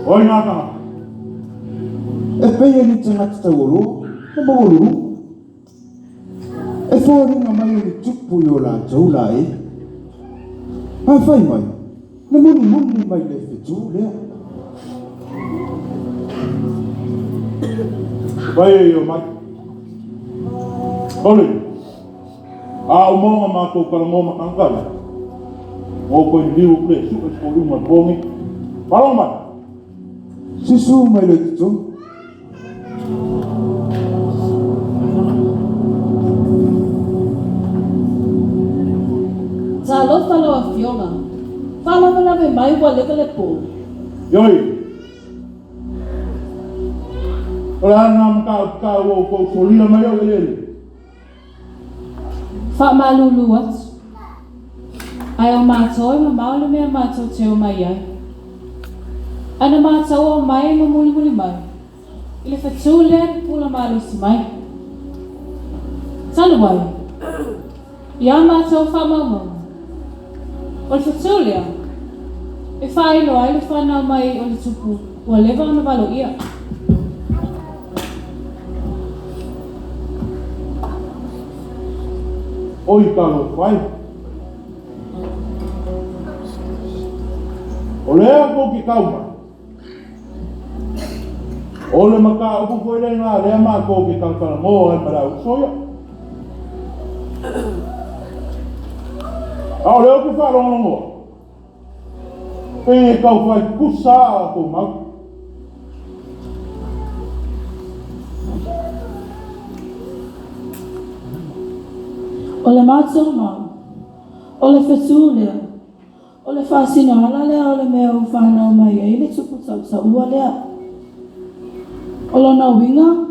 O ai nā tagata? E pei e ni tagata taualoa ma maualuluga. E foliga mai o ni tupu i o latou laei. A fai mai, na mulimuli mai le fetu lea. Fai e i o mai. Ole, a o monga mātou kalamoa makangakala. O koe ni liu kule su e ko uma pongi. Palo mai. Susu mai le totonu. Talofa lau Afioga. Faalavelave mai ua leva le po. Ioi. O le a nā mataupu taua o kou solia mai au eleele. Faamalulu atu. Ae o matou e mamao le mea matou te omai ai. Ae na matou omai ma mulimuli mai i le fetu lea e pupula malosi mai. Talu ai, i a matou faamaumauga, o le fetu lea e faailoa ai le fanau mai o le tupu ua leva ona valoia. Oi talofa e. O lea kou ke kau mai. O le mataupu foi lenā lea matou ke talatalanoa ai ma le au uso ia. A o lea ou te faalogologo atu, pei e tau fai tutusa a outou mau. O le matou mau, o le fetu lea, O le faasino ala lea o le mea ua fanau mai ai le tupu tautaua lea. O lona uiga,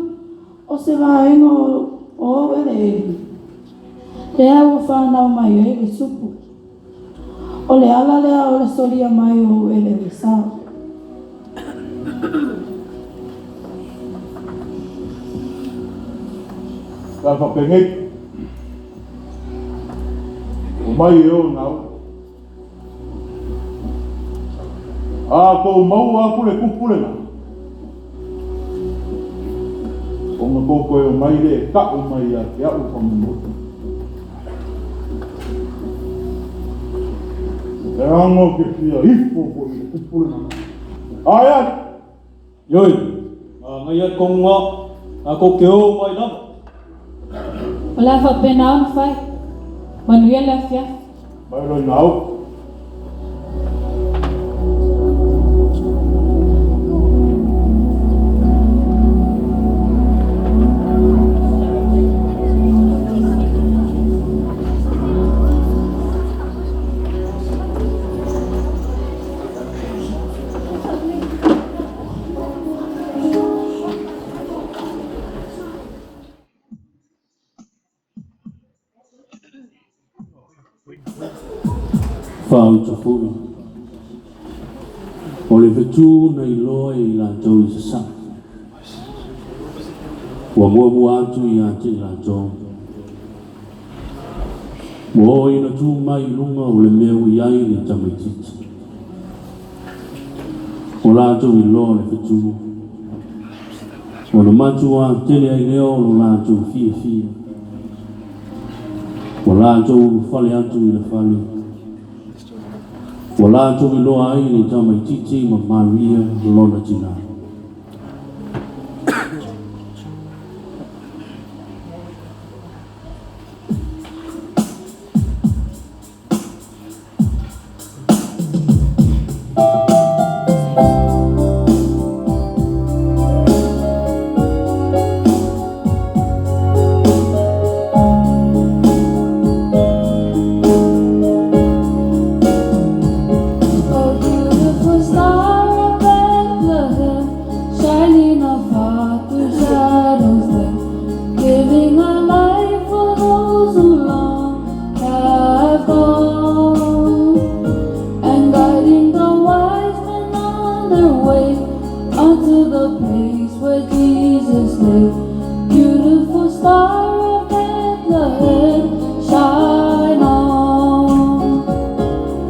o se vaega o ou eleele lea ua fanau mai ai le tupu. O le ala lea o le solia mai o ou eleele sao. Pe a faapenei, omai e o nau. A kou maua aku le kupu lena, ona kou koe omai lea e taʻu mai ia te aʻu faamoemoe. Leaga ou te fia ifo foi i le kupu lena. Ae ali! Ioe, manaia le tonuga, tatou te o mai lava. O le a faapena ona fai. Manuia le afiafi. Mai loa ina au. Faaoto foi o le fetu na iloa e i latou i Sasae, ua muamua atu ia te i latou. Ua oo ina tu mai i luga o le mea ua i ai le tamaitiiti. Ua latou iloa le fetu, ona matua tele ai lea o lo latou fiafia. Ua latou ulufale atu i le fale, ua latou iloa ai le tamaitiiti ma Maria lona tinā. way unto the place where Jesus lay. Beautiful star of Bethlehem, shine on.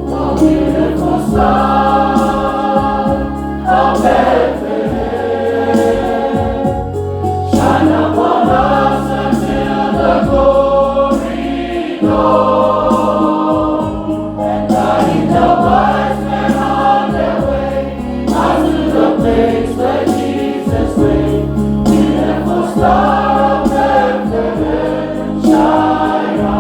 Oh, beautiful star of Bethlehem, shine upon us until the glory dawn, and guide the wise men on their way unto the place where Jesus lay. Beautiful star of Bethlehem, shine on.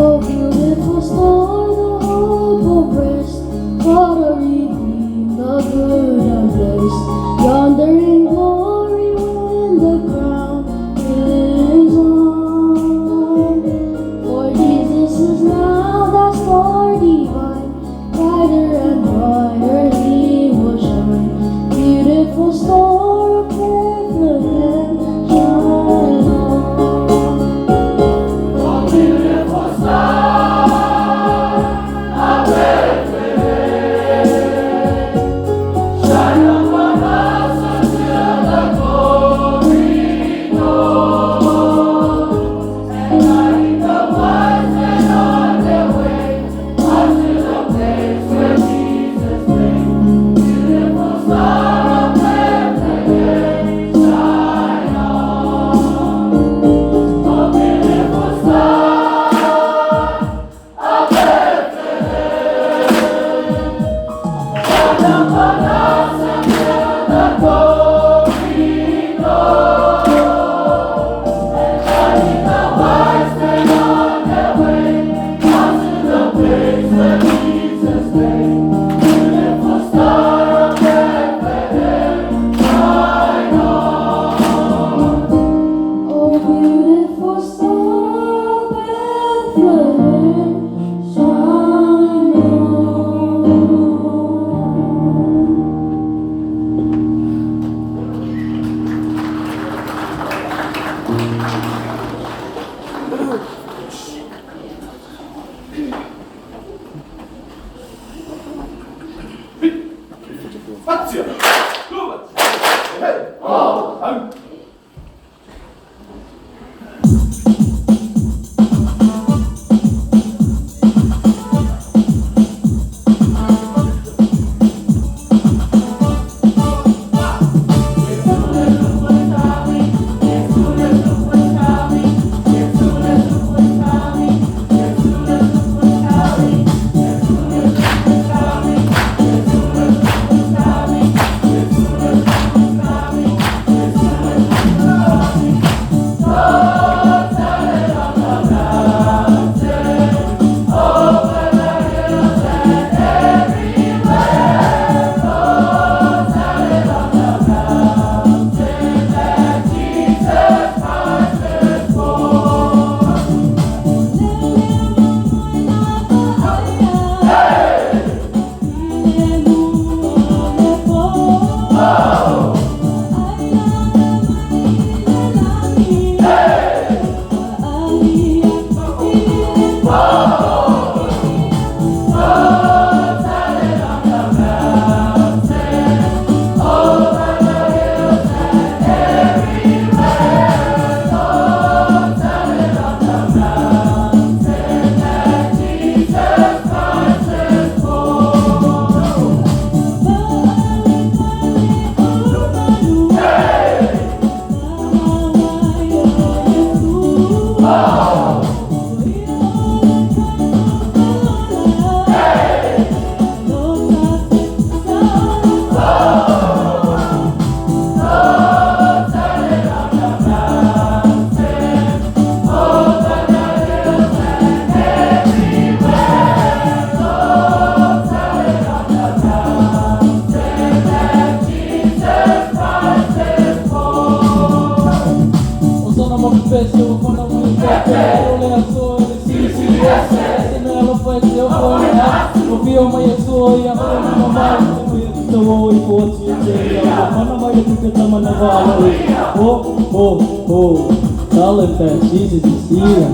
Oh, beautiful star, the hope of rest, what a redeemed, the good and blessed. Yonder in glory when the crown is on. For Jesus is now that star divine, brighter and brighter he will shine. Beautiful star of Bethlehem, shine on. Oh, beautiful star of Bethlehem, shine upon us until the glory dawn, and guide the wise men on their way unto the place where Jesus lay. Beautiful star of Bethlehem, shine on. Oh, beautiful star of Bethlehem, shine upon us until the glory dawn, and guide the wise men on their way unto the place where Jesus lay. Beautiful star of Bethlehem, shine on. Oh, beautiful star of Bethlehem, shine on. Fatia! Hey! Oh! Au! Ua fana mai le tupe tamana vaalo Ho, ho, ho. Tell him that Jesus is here.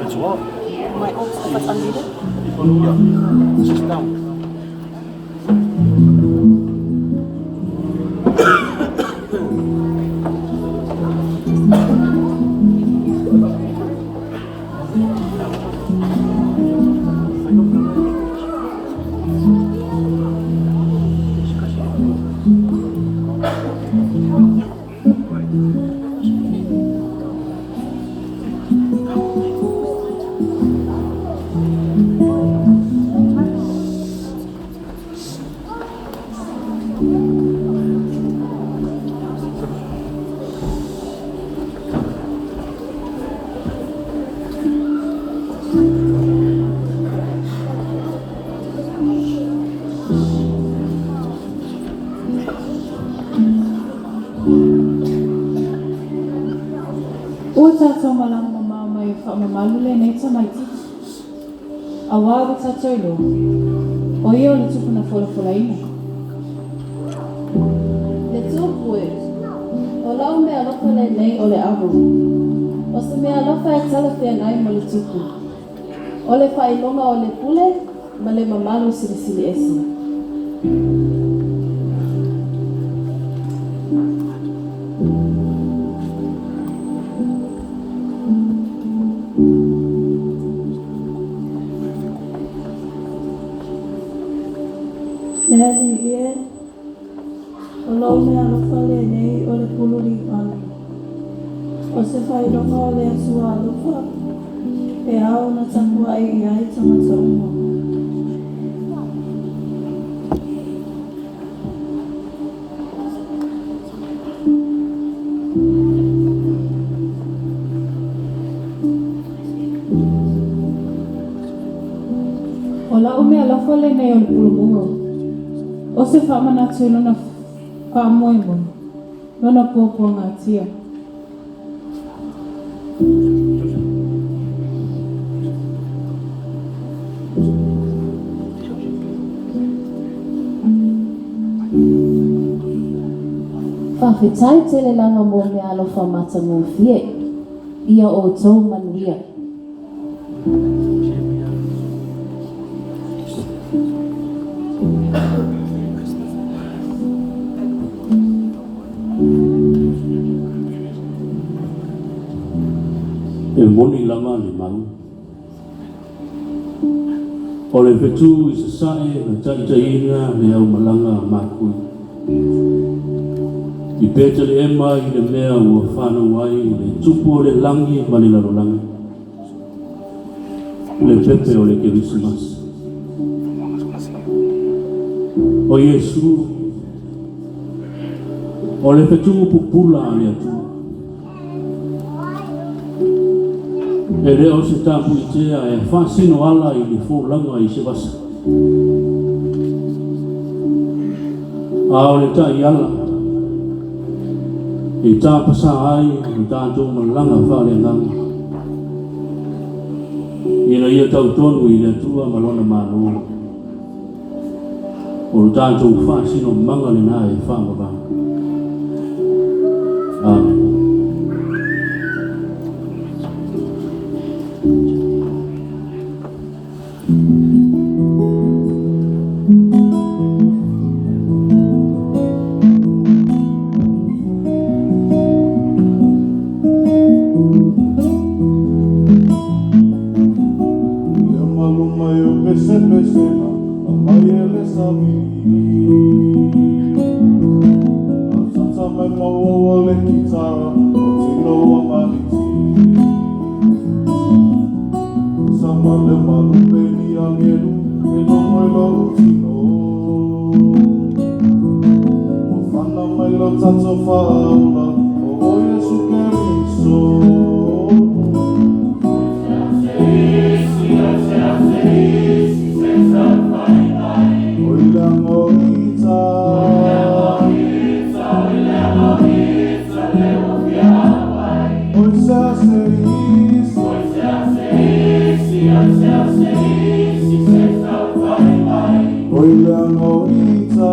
It's what? My old stuff that's unmuted? Yeah. It's just down. Ua tatou malaga mamao mai e faamamalu lenei tamaitiiti, auā ua tatou iloa, o ia o le tupu na folafolaina. Le tupu e, o lau meaalofa lenei o le avo. O se meaalofa e talafeagai ma le tupu. O le faailoga o le pule ma le mamalu silisili ese. Le Alii e, o lou meaalofa lenei o le pulu liuali. O se faailoga o le Atua alofa, e ao ona tapuai i ai tagata uma. O lau meaalofa lenei o le pulu muro. O se faamanatu i lona faamoemoe, lona puapuagatia. Faafetai tele lava mo meaalofa matagofie. Ia outou manuia. E moni lava le mau. O le fetu i sasae na taitaiina le aumalaga a Makui. I Petelehema i le mea ua fanau ai le tupu o le lagi ma le lalolagi. Le pepe o le Kerisimasi. O Iesu, o le fetu pupula a le Atua. E le o se tapuitea e faasino ala i le folaga i se vasa. A o le taiala e tapasā ai le tatou malaga faaleagaga ina ia tautonu i le Atua ma lona Malo. O le tatou faasinomaga lenā e faavavau. Amen. Le malu mai o pesepesega aumai e le savili. Atata mai maua le kitara o tino a maniti. Sama le malu peni angelu e logo i lou tino. Ua fana mai lo tatou faaola o Iesu Keriso. O i le agoita. O i sea se isi. O i le agoita.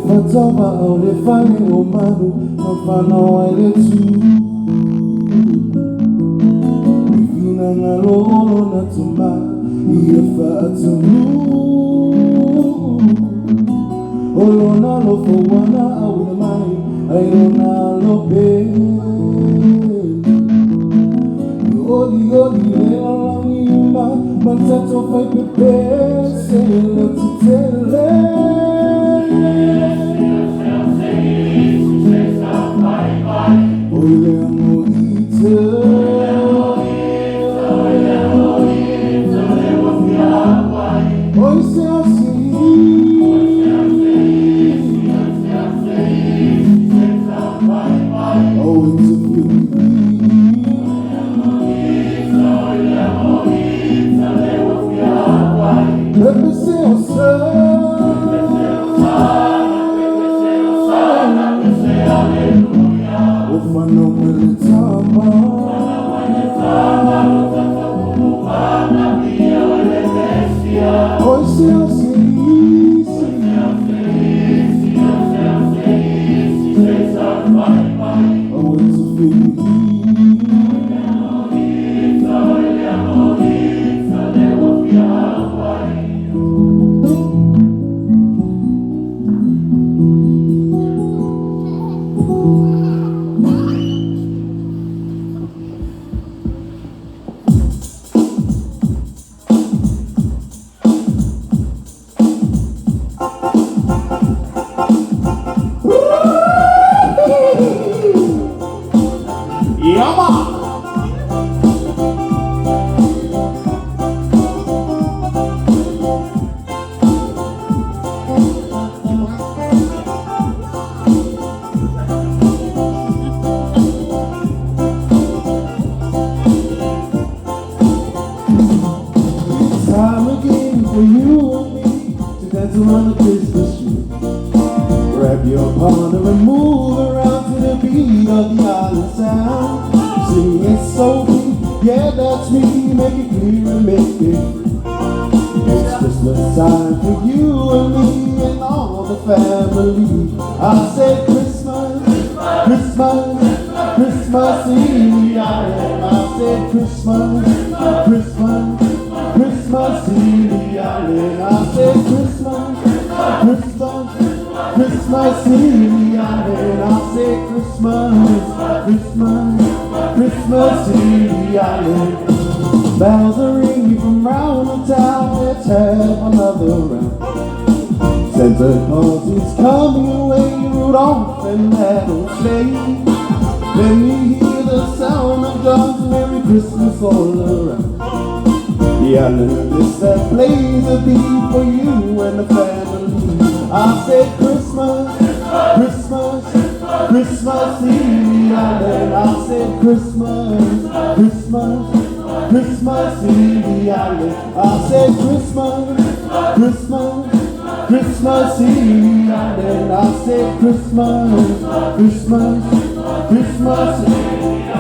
fatauva au le fale o malu ma fanau ai le tu. I finagalo o lona tama ia faatonu. O lona alofa ua na auina mai ai lona alo pele. I olioli le lalolagi uma ma tatou faipepese le tetele. O i le agoita. O i se ase Oh, it's a feeling. Pepese o sa. O fanau mai le tama. O i se ase isi. Oh, it's a feeling. Yama! It's time again for you and me to dance around the Christmas tree. Grab your partner and move around to the beat of the island sound. Sing S.O.B., yeah, that's me. Make it clear and make it free. It's Christmas time for you and me and all the family. I said Christmas, Christmas, Christmas in the island. I said Christmas, Christmas, Christmas in the island. I said Christmas, Christmas, Christmas in the island. I said Christmas, Christmas, Christmas in the island. Bells are ringing from round the town. Let's have another round. Santa Claus is coming away, Rudolph and that old sleigh. Let me hear the sound of drums. Merry Christmas all around. The island is that plays a beat for you and the family. I said Christmas, Christmas, Christmas in the island. I said Christmas, Christmas, Christmas in the island. I said Christmas, Christmas, Christmas in the island. I said Christmas, Christmas, Christmas.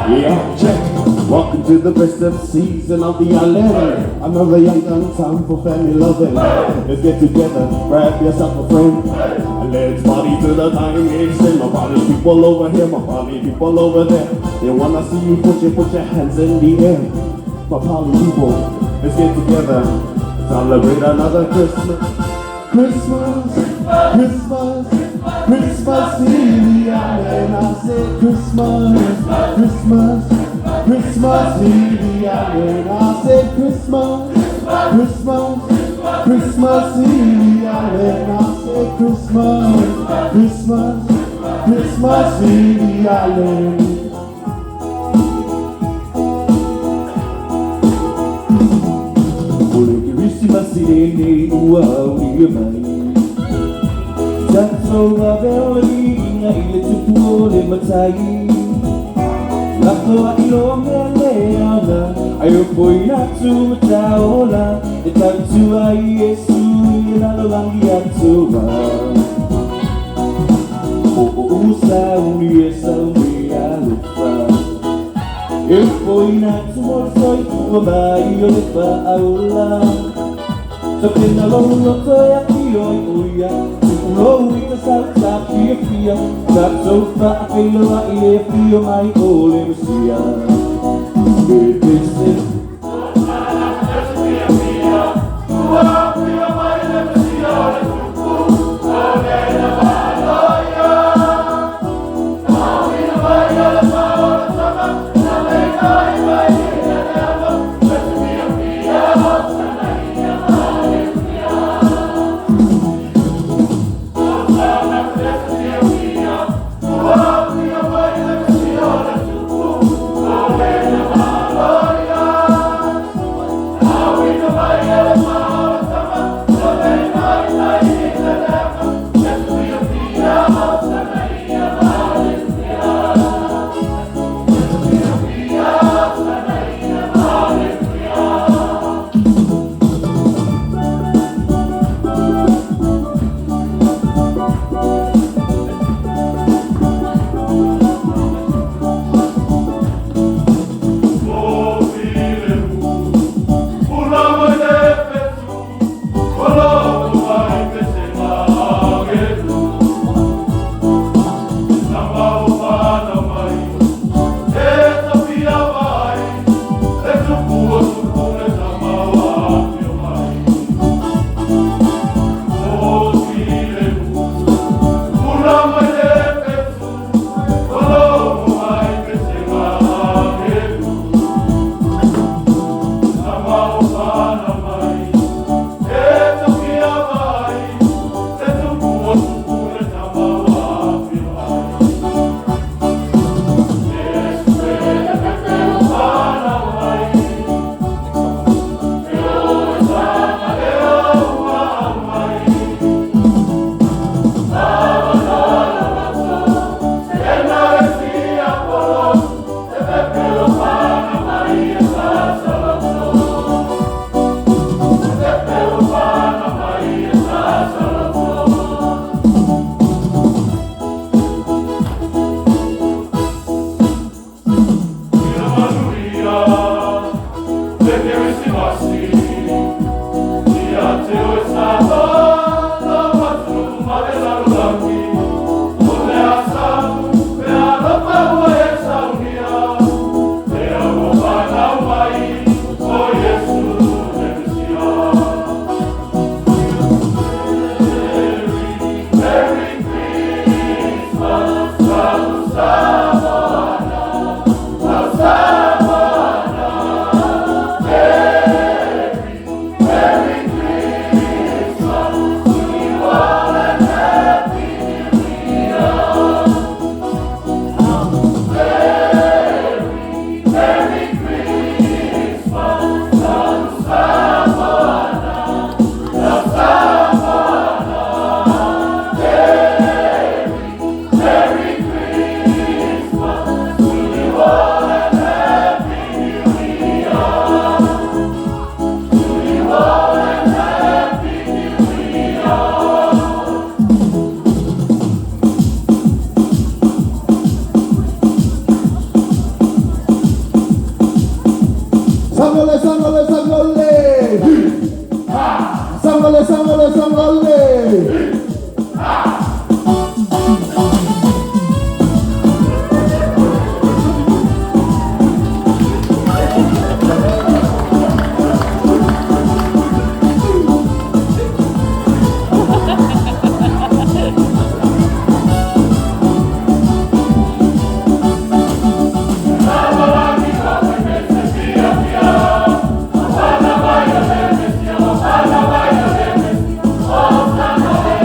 Yeah, check. Welcome to the festive season of the island. Another young gun time for family loving. Let's get together, grab yourself a friend, and let's party till the time is in. My party people over here, my party people over there. They wanna see you put your hands in the air. My party people, let's get together, celebrate another Christmas. Christmas, Christmas, Christmas in the island. I said Christmas, Christmas, Christmas in the island. I said Christmas, Christmas, Christmas in the island. I said Christmas, Christmas, Christmas in the island. O le Kerisimasi lenei ua aulia mai. Tatou avea o le viiga i le tupu o le matai. Lako ai lo mea le aoga, ai o poina atu mataola. E tautua i Iesu i le lalolagi atoa. O o usa uni e sau me alofa. E poina atu mo le soifua mai o le faaola. Tapena lou loto e afio ai o ia. Tulou i ta sau tafiafia, tatou faafeiloai le afio mai o le Mesia. Pepese. Sangole, sangole, sangole. Sangole, sangole, sangole. Oh,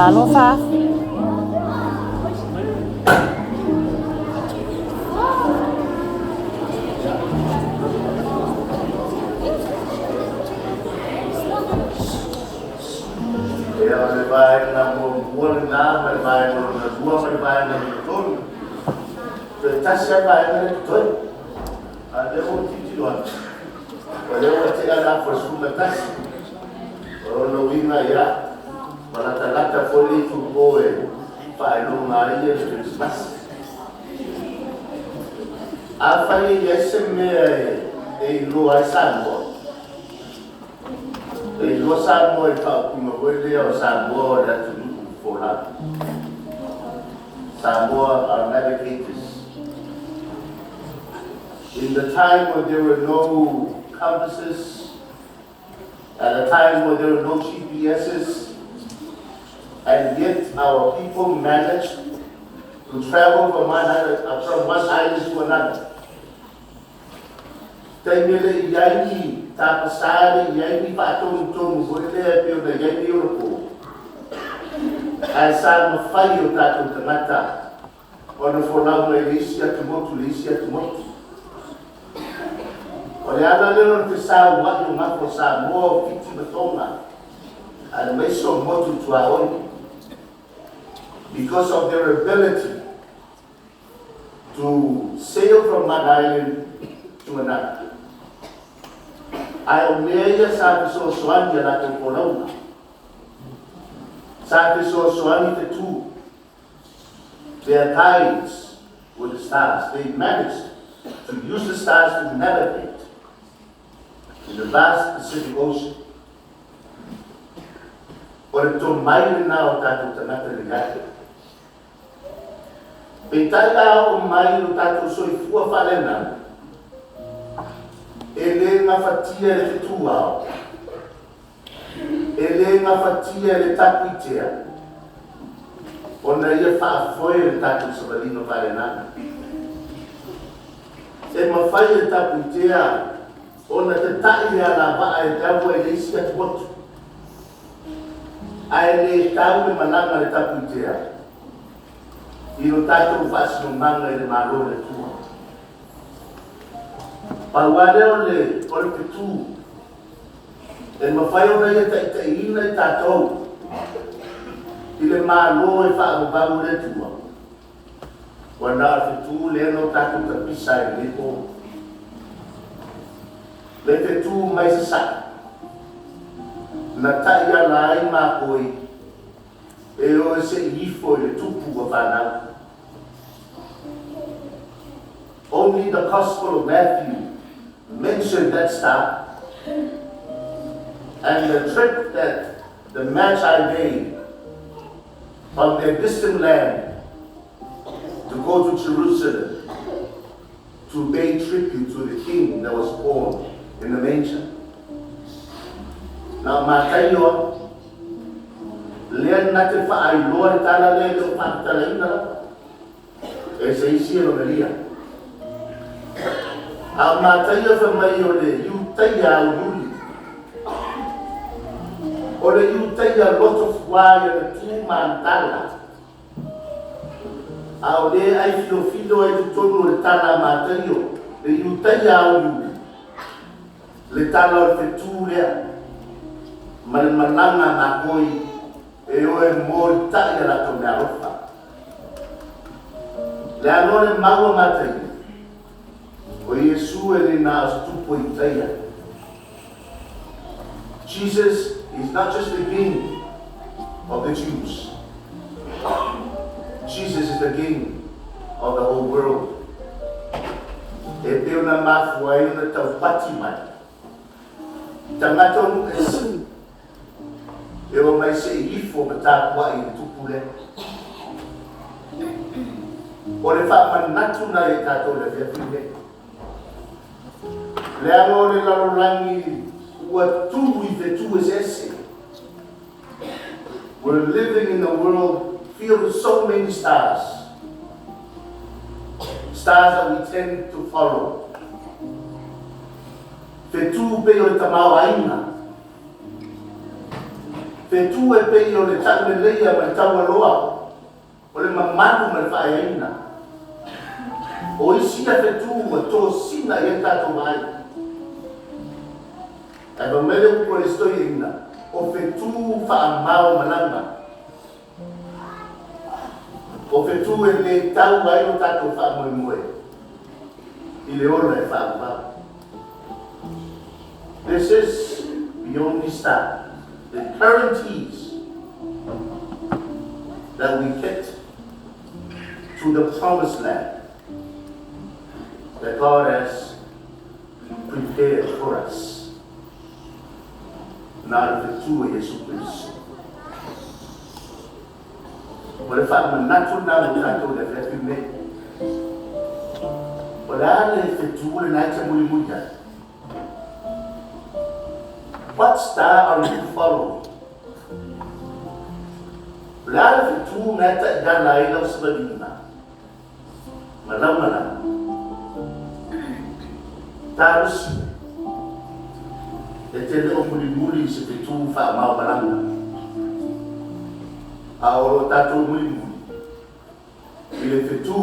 Talofa. Ia, o le vaega muamua lenā ma le vaega lona lua ma le vaega lona tolu. Toe tasi lava vaega lea e totoe. A o lea ua ou tilotilo atu, o lea ua tea le afa o le 11. O lona uiga, ia, ua latalata foi le itupo e faailoga ai le Kerisimasi. Afai e i ai se mea e iloa ai Samoa, e iloa Samoa i le faaupuga foi lea o Samoa o le atunuu folau. Samoa are navigators. In the time when there were no compasses, at a time when there were no GPSs, and yet our people managed to travel from one island, from one island to another. Taimi e le i ai ni tapasā, le i ai ni faatonutonu foi lea e pei ona i ai nei ona po, ae sa mafai e o tatou tagata ona folau mai le isi atumotu i le isi atumotu. O le ala lea o le fesaua'i o gafa o Samoa, o Fiti ma Toga, aemaise o motu tuaoi, because of their ability to sail from one island to another. Ae o mea ia sa fesoasoani i a latou folauga. Sa fesoasoani fetu. Their guides were the stars. They managed to use the stars to navigate in the vast Pacific Ocean. O le tomai lenā o tatou tagata i le ate. Peitai a oo mai lo tatou soifua faaleagaga, e le gafatia e le fetuao, e le gafatia e le tapuitea ona ia faafoe le tatou savaliga faaleagaga. E mafai e le tapuitea ona tata'i le alavaa e taua i le isi atumotu, ae le tau le malaga a le tapuitea i lo tatou faasinomaga i le Malo o le Atua. Pau lava lea o le o le fetu e mafai ona ia taitaiina i tatou i le Malo e faavavau e le Atua, ua na o le fetu lea na o tatou tapisa ai i lenei po. Le fetu mai Sasae, na taiala ai makoi e o e se'i ifo i le tupu ua fanau. Only the Gospel of Matthew mentioned that star and the trip that the Magi made from their distant land to go to Jerusalem to pay tribute to the king that was born in the manger. Na o Mataio lea na te faailoa le tala lea e le o faatatalaina lava e se isi e lomelia. A o Mataio fai mai o le Iutaia auliuli, o le Iutaia loto fuā i ana tu ma ana tala, A o lea ai filofilo ai totonu o le tala a Mataio, le Iutaia auliuli, le tala o le fetu lea, ma le malaga a makoi e o e molitai a latou meaalofa. Le aloa le mau a Mataio, o Iesu e le na o se tupu o Iutaia. Jesus is not just the king of the Jews. Jesus is the king of the whole world. E pei ona mafua ai ona taupati mai tagata o nuu ese e o mai se i ifo ma tapuai i le tupu lea. O le faamanatu na i tatou i le afiafi lenei. Leaga o le lalolagi ua tu i fetu eseese. We're living in a world filled with so many stars. Stars that we tend to follow. Fetu pei o le tamaoaiga. Fetū e pei o le tauleleia ma le taualoa, o le mamalu ma le faaeaina. O isi ia fetū ua tosina i ai tatou vaai. Ae fai mai le upu a le isi toeaina, o fetū faamao malaga. O fetū e le tau ai lo tatou faamoemoe i le ola e faavavau. This is the only star that guarantees that we get to the promised land that God has prepared for us. Na o le fetū e Iesu Keriso. O le faamanatu lena mo tatou i le afiafi lenei. O le a le fetū lena e te mulimuli ai? What star are you following? O le a le fetū na e taiala ai lau savaliga ma lau malaga? Talosia e te le o mulimuli i se fetū faamao malaga, a o lo tatou mulimuli i le fetū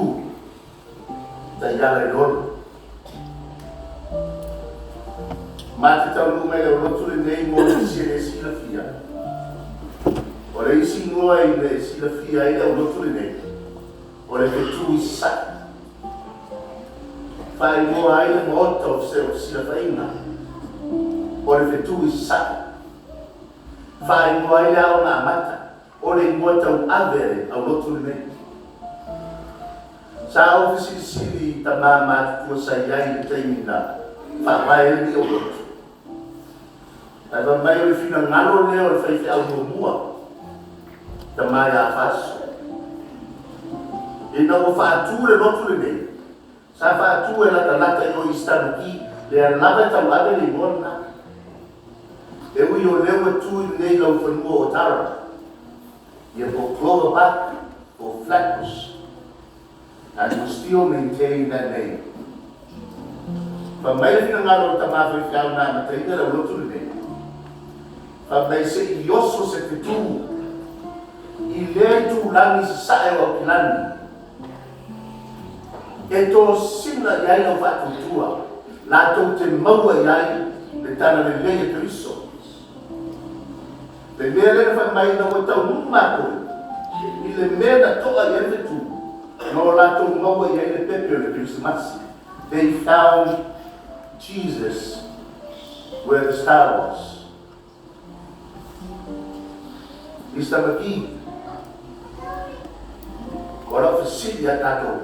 taiala i le ola. Ma te taunuu mai le aulotu lenei mo nisi e le silafia. O le isi igoa i le silafia ai le aulotu lenei, o le fetū i Sasae. Faaigoa ai le maota o fesilafaiga, o le fetū i Sasae. Faaigoa ai le aoga amata, o le igoa tauave a le aulotu lenei. Sa ou fesilisili i tamā matutua sa i ai i le taimi na faavae ai lenei aulotu. Ae fai mai o le finagalo lea o le faifeau muamua, tamā ia Faso. Ina ua faatu le lotu lenei, sa faatu e latalata i o i Stanukī, lea lava e tauave le igoa lena. E ui o lea ua tu i lenei laufanua o Tara, ia po Clover Park po Flatbush, and we still maintain that name. Fai mai le finagalo o le tamā faifeau na amataina le aulotu lenei, fai mai se i oso se fetū i lea itulagi i sasae o Aukilani e tosina i ai lau faatuatua latou te maua i ai le talalelei a Keriso. Le mea lea na fai mai ina ua taunuu matou i le mea na to'a i ai le fetū, na o latou maua i ai le pepe o le Kerisimasi. They found Jesus where the star was. Mister McKee, o lau fesili ia tatou,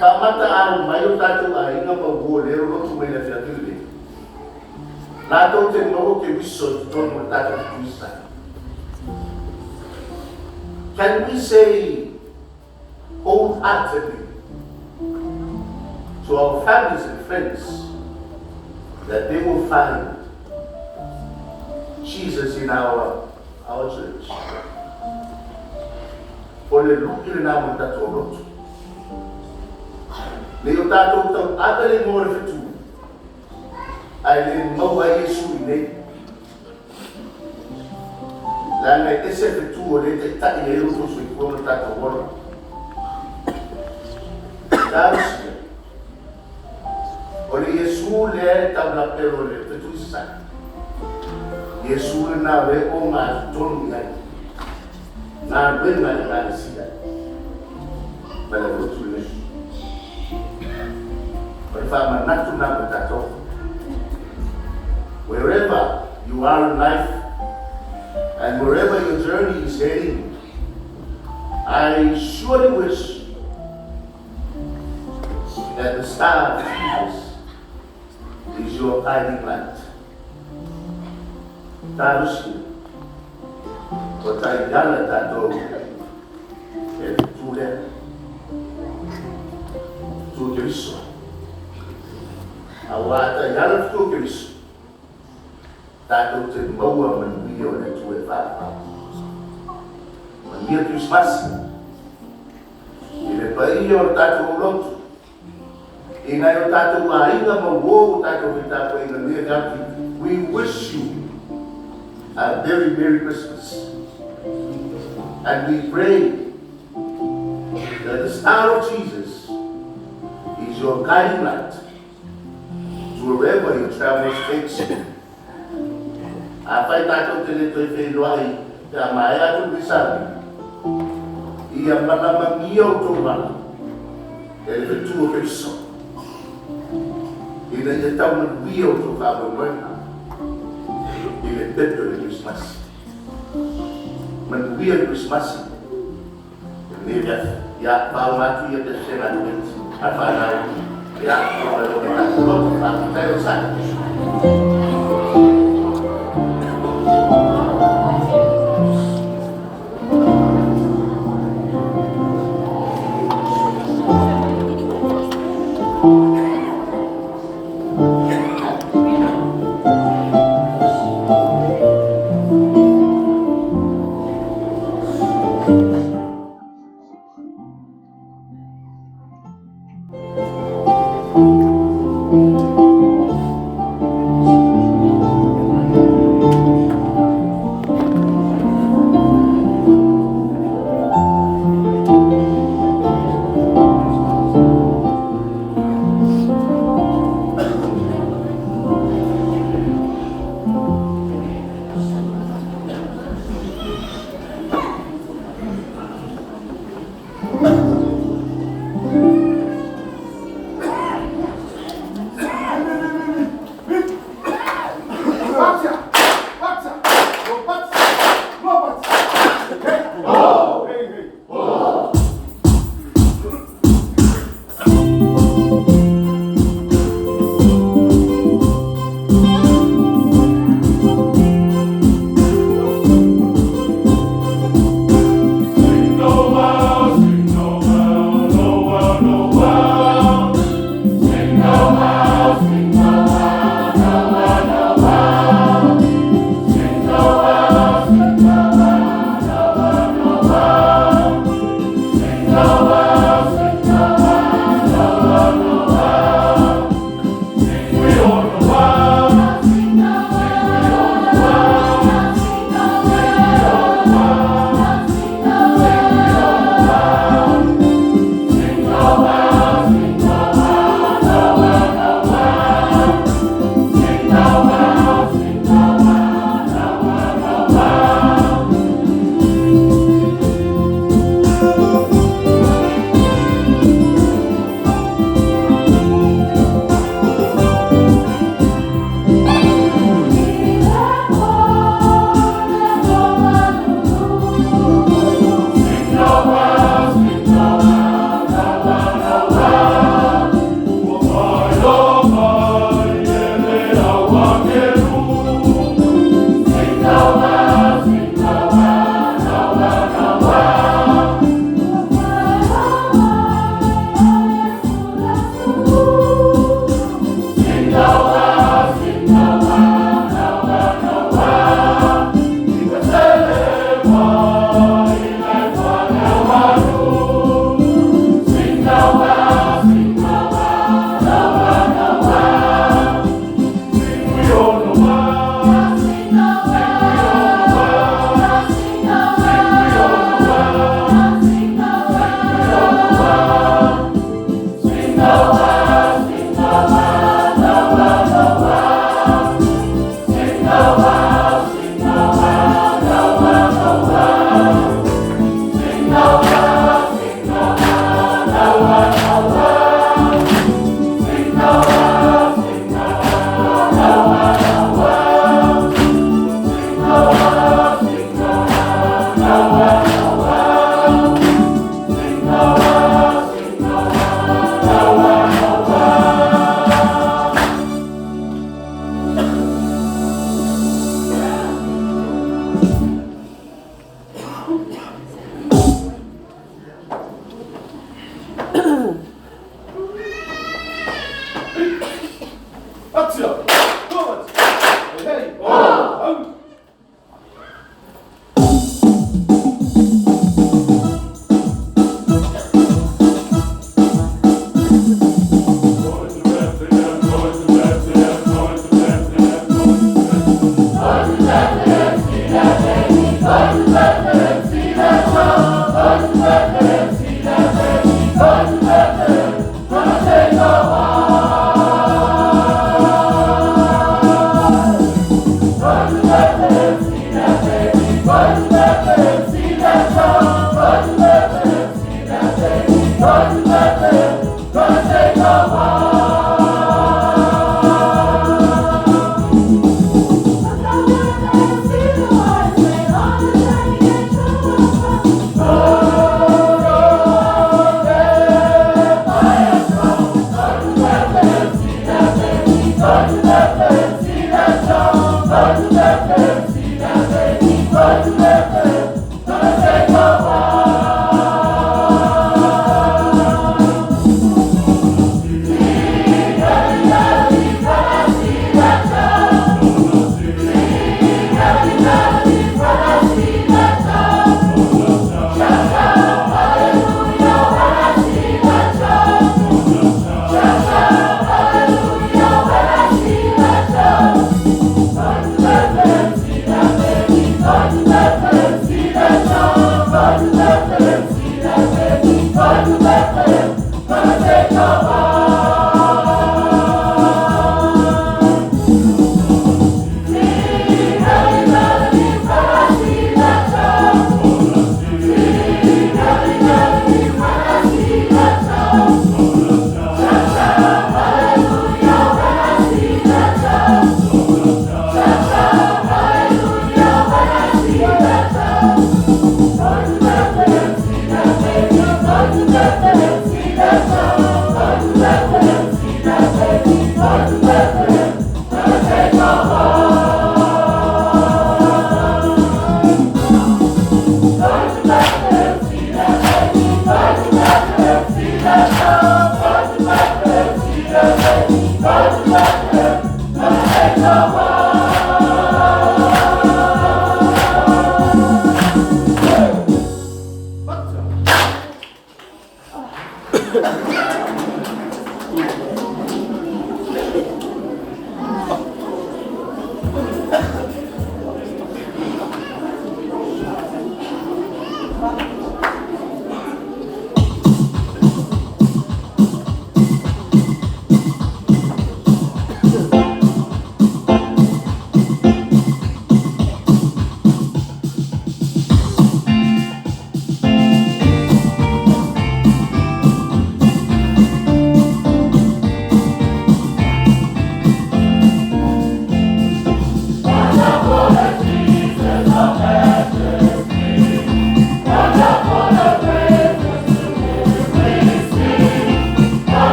faamataalo mai o tatou aiga ma uo lea e lolotu mai i le afiafi lenei, latou te maua Keriso i totonu o le tatou fetuisa. Can we say wholeheartedly to our families and friends that they will find Jesus in our church? O le lu'i lena mo le tatou lotu. Nei o tatou tauave le igoa o le fetū, ae le maua ai Iesu i inei. Leaga e ese le fetū o lea e taitai ai lo outou soifua ma le tatou ola. Talosia, o le Iesu lea e taulapelo i le fetū i Sasae. Iesu lena o lea e ogatotonu i ai galuega a le Ekalesia ma le lotu lenei. O le faamanatu lena mo tatou. Wherever you are in life and wherever your journey is heading, I surely wish that the star of Jesus is your guiding light. Talosia, ua taiala tatou e le fetu lea, fetu o Keriso. Aua a taiala le fetu o Keriso, tatou te maua manuia o le Atua e faavavau. Manuia Kerisimasi i le paia o le tatou lotu, i nai o tatou aiga ma uo ua tatou fetapuaiga nei afiafi. We wish you a very Merry Christmas. And we pray that the star of Jesus is your guiding light to wherever your travels takes you. Afai tātou te le toe whenua i te a mai atu ki sami, ia malamangia o tō mala, e le fetua Kristo. Ina ia tau manuia o tō whaamoemoega, i le peto le Krismasi. Manuia le Krismasi, e le vea, ia pau matu ia te sena te a whanau, ia, o mai o te loto, whaapitai o sa.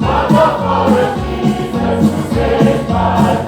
Wonderful is Jesus who saves my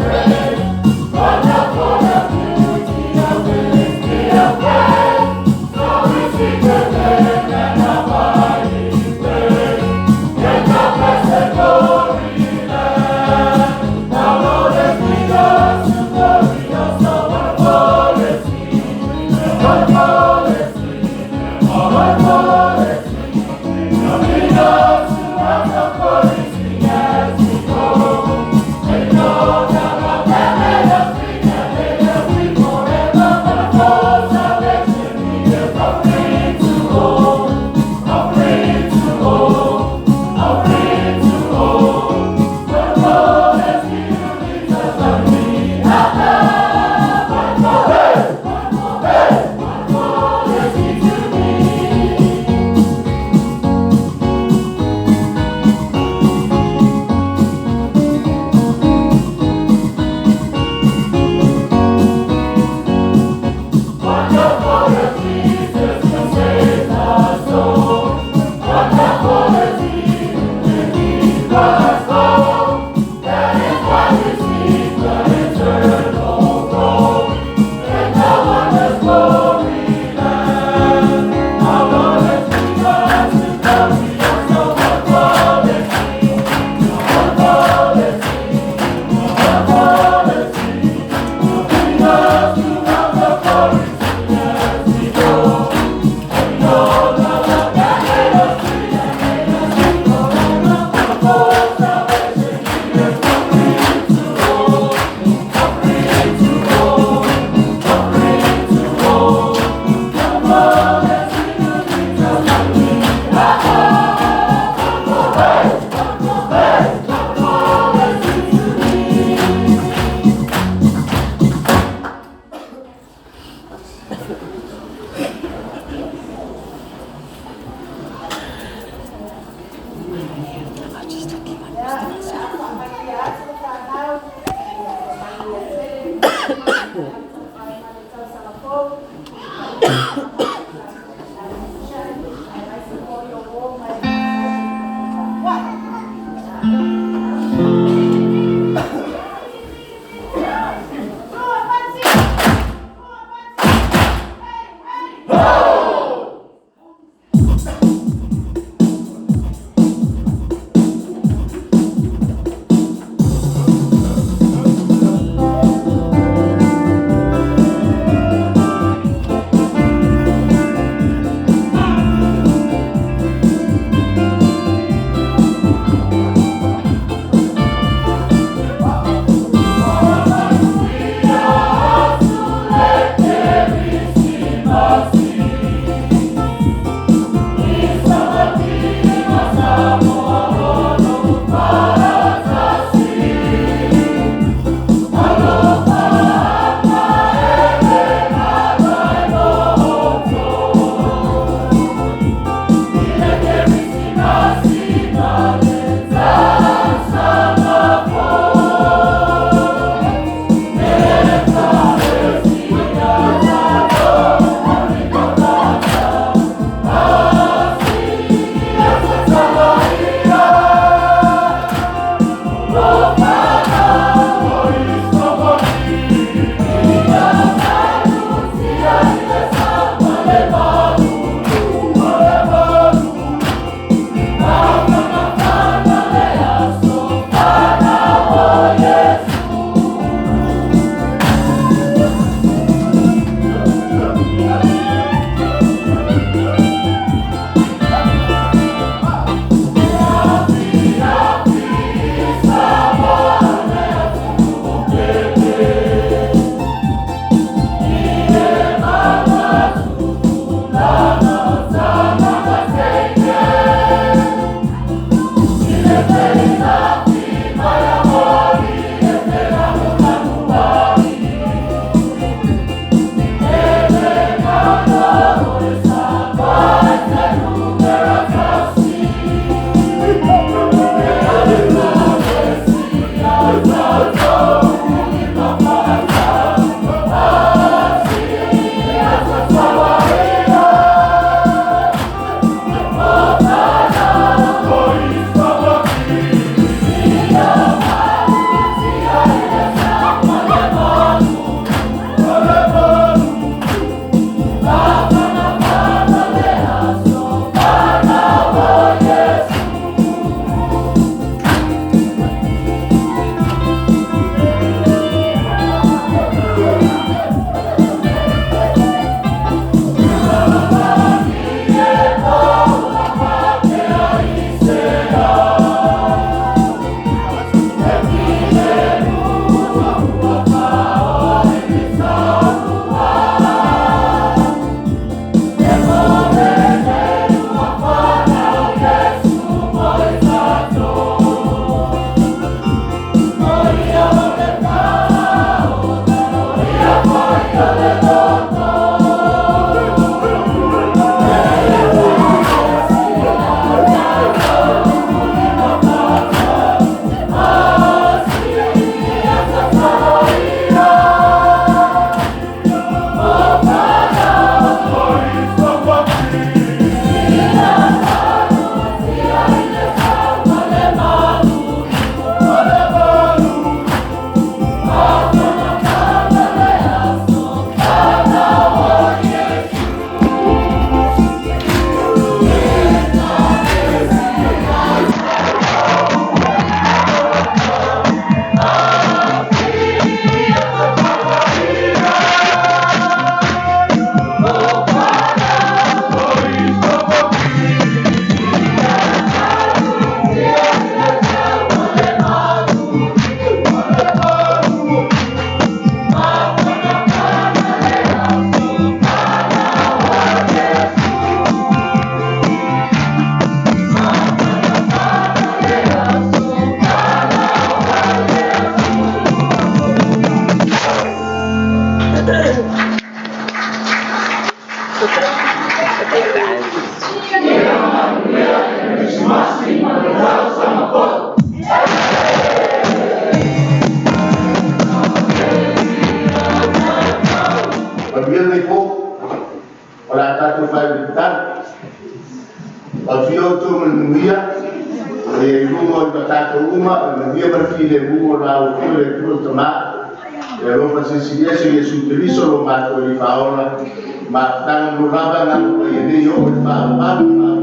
Iesu Keriso lo matou i faaola mafutaga mo lava na o ia nei o le faapapu.